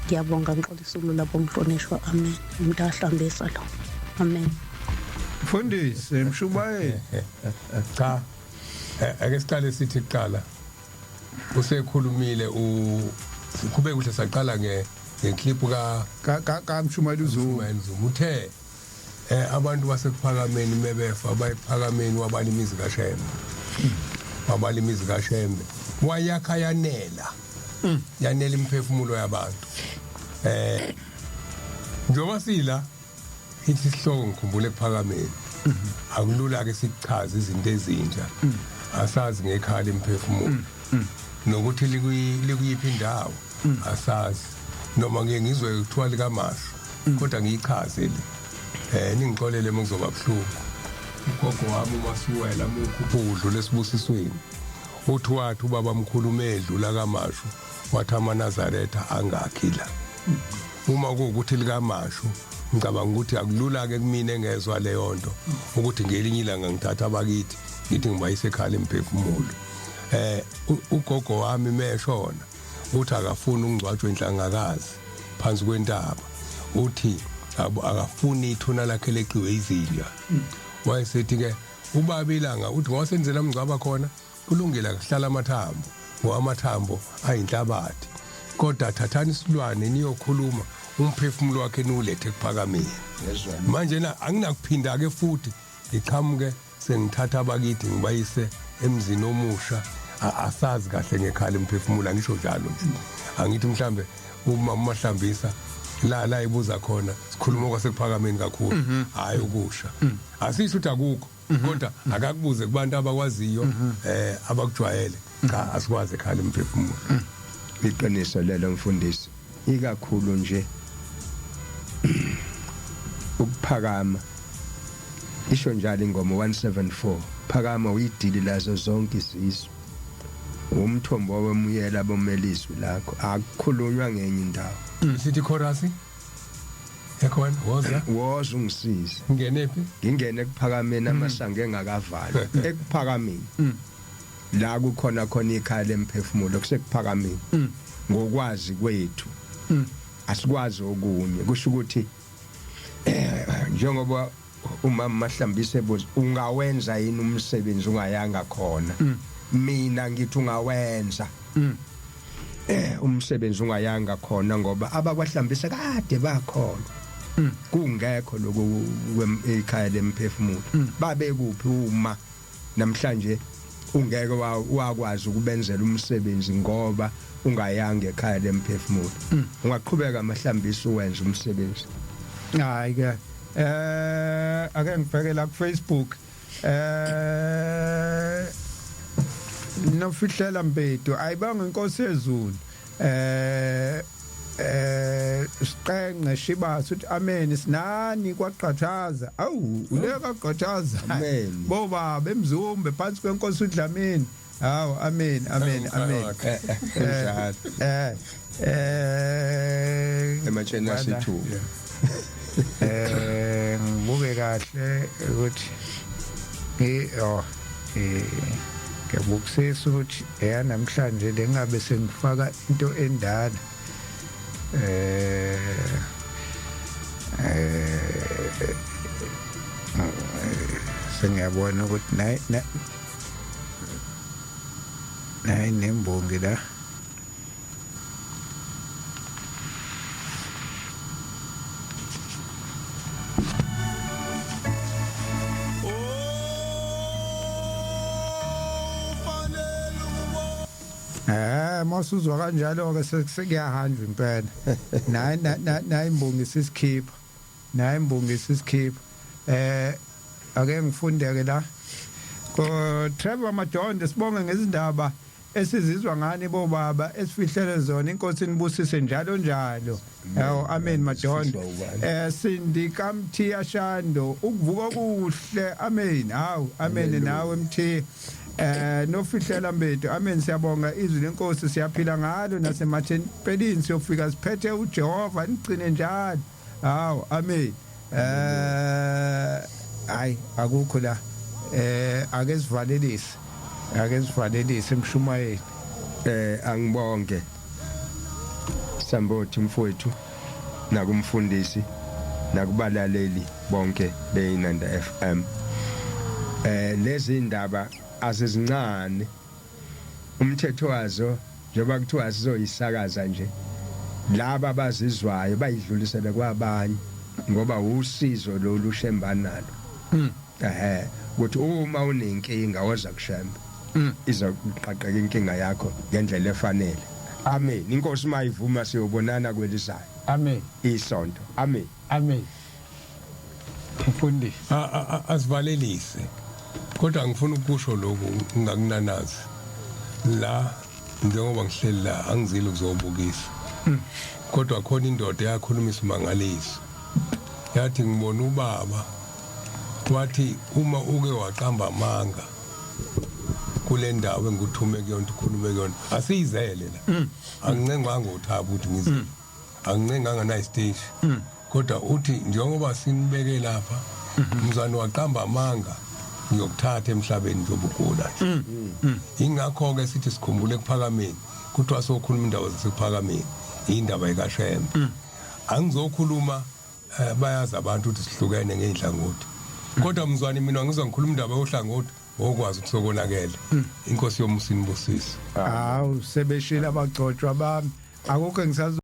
Ngiyabonga ngixolisa ukulula bomhlonishwa. Amen. Umuntu ahlambisa lo. Amen. Mfundisi mshumayeli. Cha. Ake siqale sithi kuqala. Usekhulumile u kube kuhle saqala nge ngeclip ka ka ka mshumayeli uZuma. Zuma uthe abantu basekuphakameni mebefa bayiphakameni wabala imizi kaShembe. Wabala imizi kaShembe. Wayakha yanela. Yanela imphefumulo yabantu. Njengoba sila ithi isihloko ngikhumbule ekuphakameni. Akulula ke sikuchaze izinto ezintsha. Asazi ngekhala imphefumulo. Nokuthi likuyiphi indawo asazi. Noma ngeke ngizwe kuthiwa likaMashu kodwa ngiyichaze le. Ningixolele uma kuzoba buhlungu. Ugogo wami uMasuwela mukhuphu lesibusisweni. Uthi wathi ubaba mkhulu medlula kaMashu wathi amaNazaretha angakhi la. Uma kuwukuthi likaMashu ngicabanga ukuthi akulula ke kumina engezwa leyo nto ukuthi ngelinye ilanga ngithatha abakithi ngithi ngibayise ekhaya lemphefumulo. Ugogo wami meshona uthi akafuni ukungcwatshwa enhlangakazi phansi kwentaba. Uthi akafuni ithuna lakhe leqiwe izinja. Wayesethi ke ubaba ilanga uthi ngosenzela umngcwaba khona kulungile akuhlala amathambo ngoba amathambo ayinhlabathi kodwa thathani isilwane niyokhuluma umphefumulo wakhe niwulethe ekuphakameni. Manje na anginakuphinda ke futhi ngiqhamuke sengithatha abakithi ngibayise emzini omusha asazi kahle ngekhala imphefumulo angisho njalo nje. Angithi mhlambe uma uMahlambisa la ibuza khona sikhuluma kwasekuphakameni kakhulu hayi ukusha. Asisho ukuthi akukho kodwa akakubuze kubantu abakwaziyo abakujwayele. Cha asikwazi ekhala imphefumulo. Iqiniso lelo mfundisi ikakhulu nje ukuphakama. Isho njalo ingoma 174 phakama uyidili lazo zonke izizwe umthombo wemuyela bomelizwi lakho akukhulunywa ngenye indawo. Sithi chorus ekhona woza woza ungisize ngene phi ngingene ekuphakameni amasango engakavalwa ekuphakameni la kukhona khona ikhaya lemphefumulo kusekuphakameni ngokwazi kwethu asikwazi okunye kusho ukuthi njengoba umama Mahlambise ebuza ungawenza yini umsebenzi ungayanga khona mina ngithi ungawenza. Umsebenzi ungayanga khona ngoba abakwahlambisa kade bakhona, kungekho lokhu ekhaya lemphefumulo. Babe kuphi uma namhlanje ungeke wakwazi ukubenzela umsebenzi ngoba ungayanga ekhaya lemphefumulo? Ungaqhubeka amahlambisa uwenze umsebenzi. Hayi ke, ake ngibheke la ku Facebook. Nofihlela Mbedu, ayibanga inkosi yezulu. Siqenqe shibasa uthi amen, sinani kwaqathaza. Awu, uleka qathaza. Amen. Boba bemzumbe phansi kwenkosi uDlamini. Hawu, amen, amen, amen. Njalo. Ematsheni asithuba. Ngibuke kahle ukuthi oh ngiyabukusisa ukuthi eya namhlanje lengabe sengifaka into endala. Sengiyabona ukuthi nayi nayi nembongi la. Masuzwa kanjalo ke sekuyahanjwa impela. Nayi nayi imbongi sisikhipha. Nayi imbongi sisikhipha. Ake ngifundeke la. Ko Trevor Madonde, sibonge ngezindaba esizizwa ngani bobaba esifihlele zona, inkosi inibusise njalo njalo. Yawo, amen Madonde. Sindika Mthiya Shando, ukuvuka okuhle. Amen. Hawu, amen nawe Mthiya. Nofihlela Mbedu, amen, siyabonga izwi lenkosi, siyaphila ngalo nasemathempelini siyofika siphethe uJehova, nigcine njalo. Hawu, amen. Hayi, akukho la. Ake sivalelise. Ake sivalelise emshumayeli. Angibonge Sambothi mfowethu, nakumfundisi, nakubalaleli bonke beInanda FM. Lezi indaba azizincane, umthetho wazo njengoba kuthiwa sizoyisakaza nje, laba abazizwayo bayidlulisele kwabanye ngoba usizo lolu Shemba nalo. Ukuthi uma unenkinga woza kuShembe, izoqaqeka inkinga yakho ngendlela efanele. Amen. Inkosi mayivuma siyobonana kwelizayo. Amen. Isonto. Amen. Amen. Mfundisi. Asivalelise. Kodwa ngifuna ukusho lokhu ngakunanazi. La njengoba ngihleli la angizile ukuzobukisa. Kodwa khona indoda eyakhuluma isimangaliso. Yathi ngibona ubaba, wathi uma uke waqamba amanga kule ndawo engikuthume kuyona ukhulume kuyona, asiyizele la. Angincengwanga uthaba ukuthi ngize. Angincenganga na stage. Kodwa uthi njengoba sinibeke lapha, mzane waqamba amanga, ngiyokuthatha emhlabeni njengoba ugula nje. Ingakho ke sithi sikhumbule ekuphakameni, kuthiwa sokhuluma indaba zasekuphakameni, indaba ekaShembe. Angizokhuluma, bayazi abantu ukuthi sihlukene ngeinhlangothi. Kodwa mzwane mina ngizwa ngikhuluma indaba yohlangothi okwazi ukuthi sokonakele. Inkosi yomusa inibusise. Hawu, sebeshila abagcotshwa bami. Akukho engisazo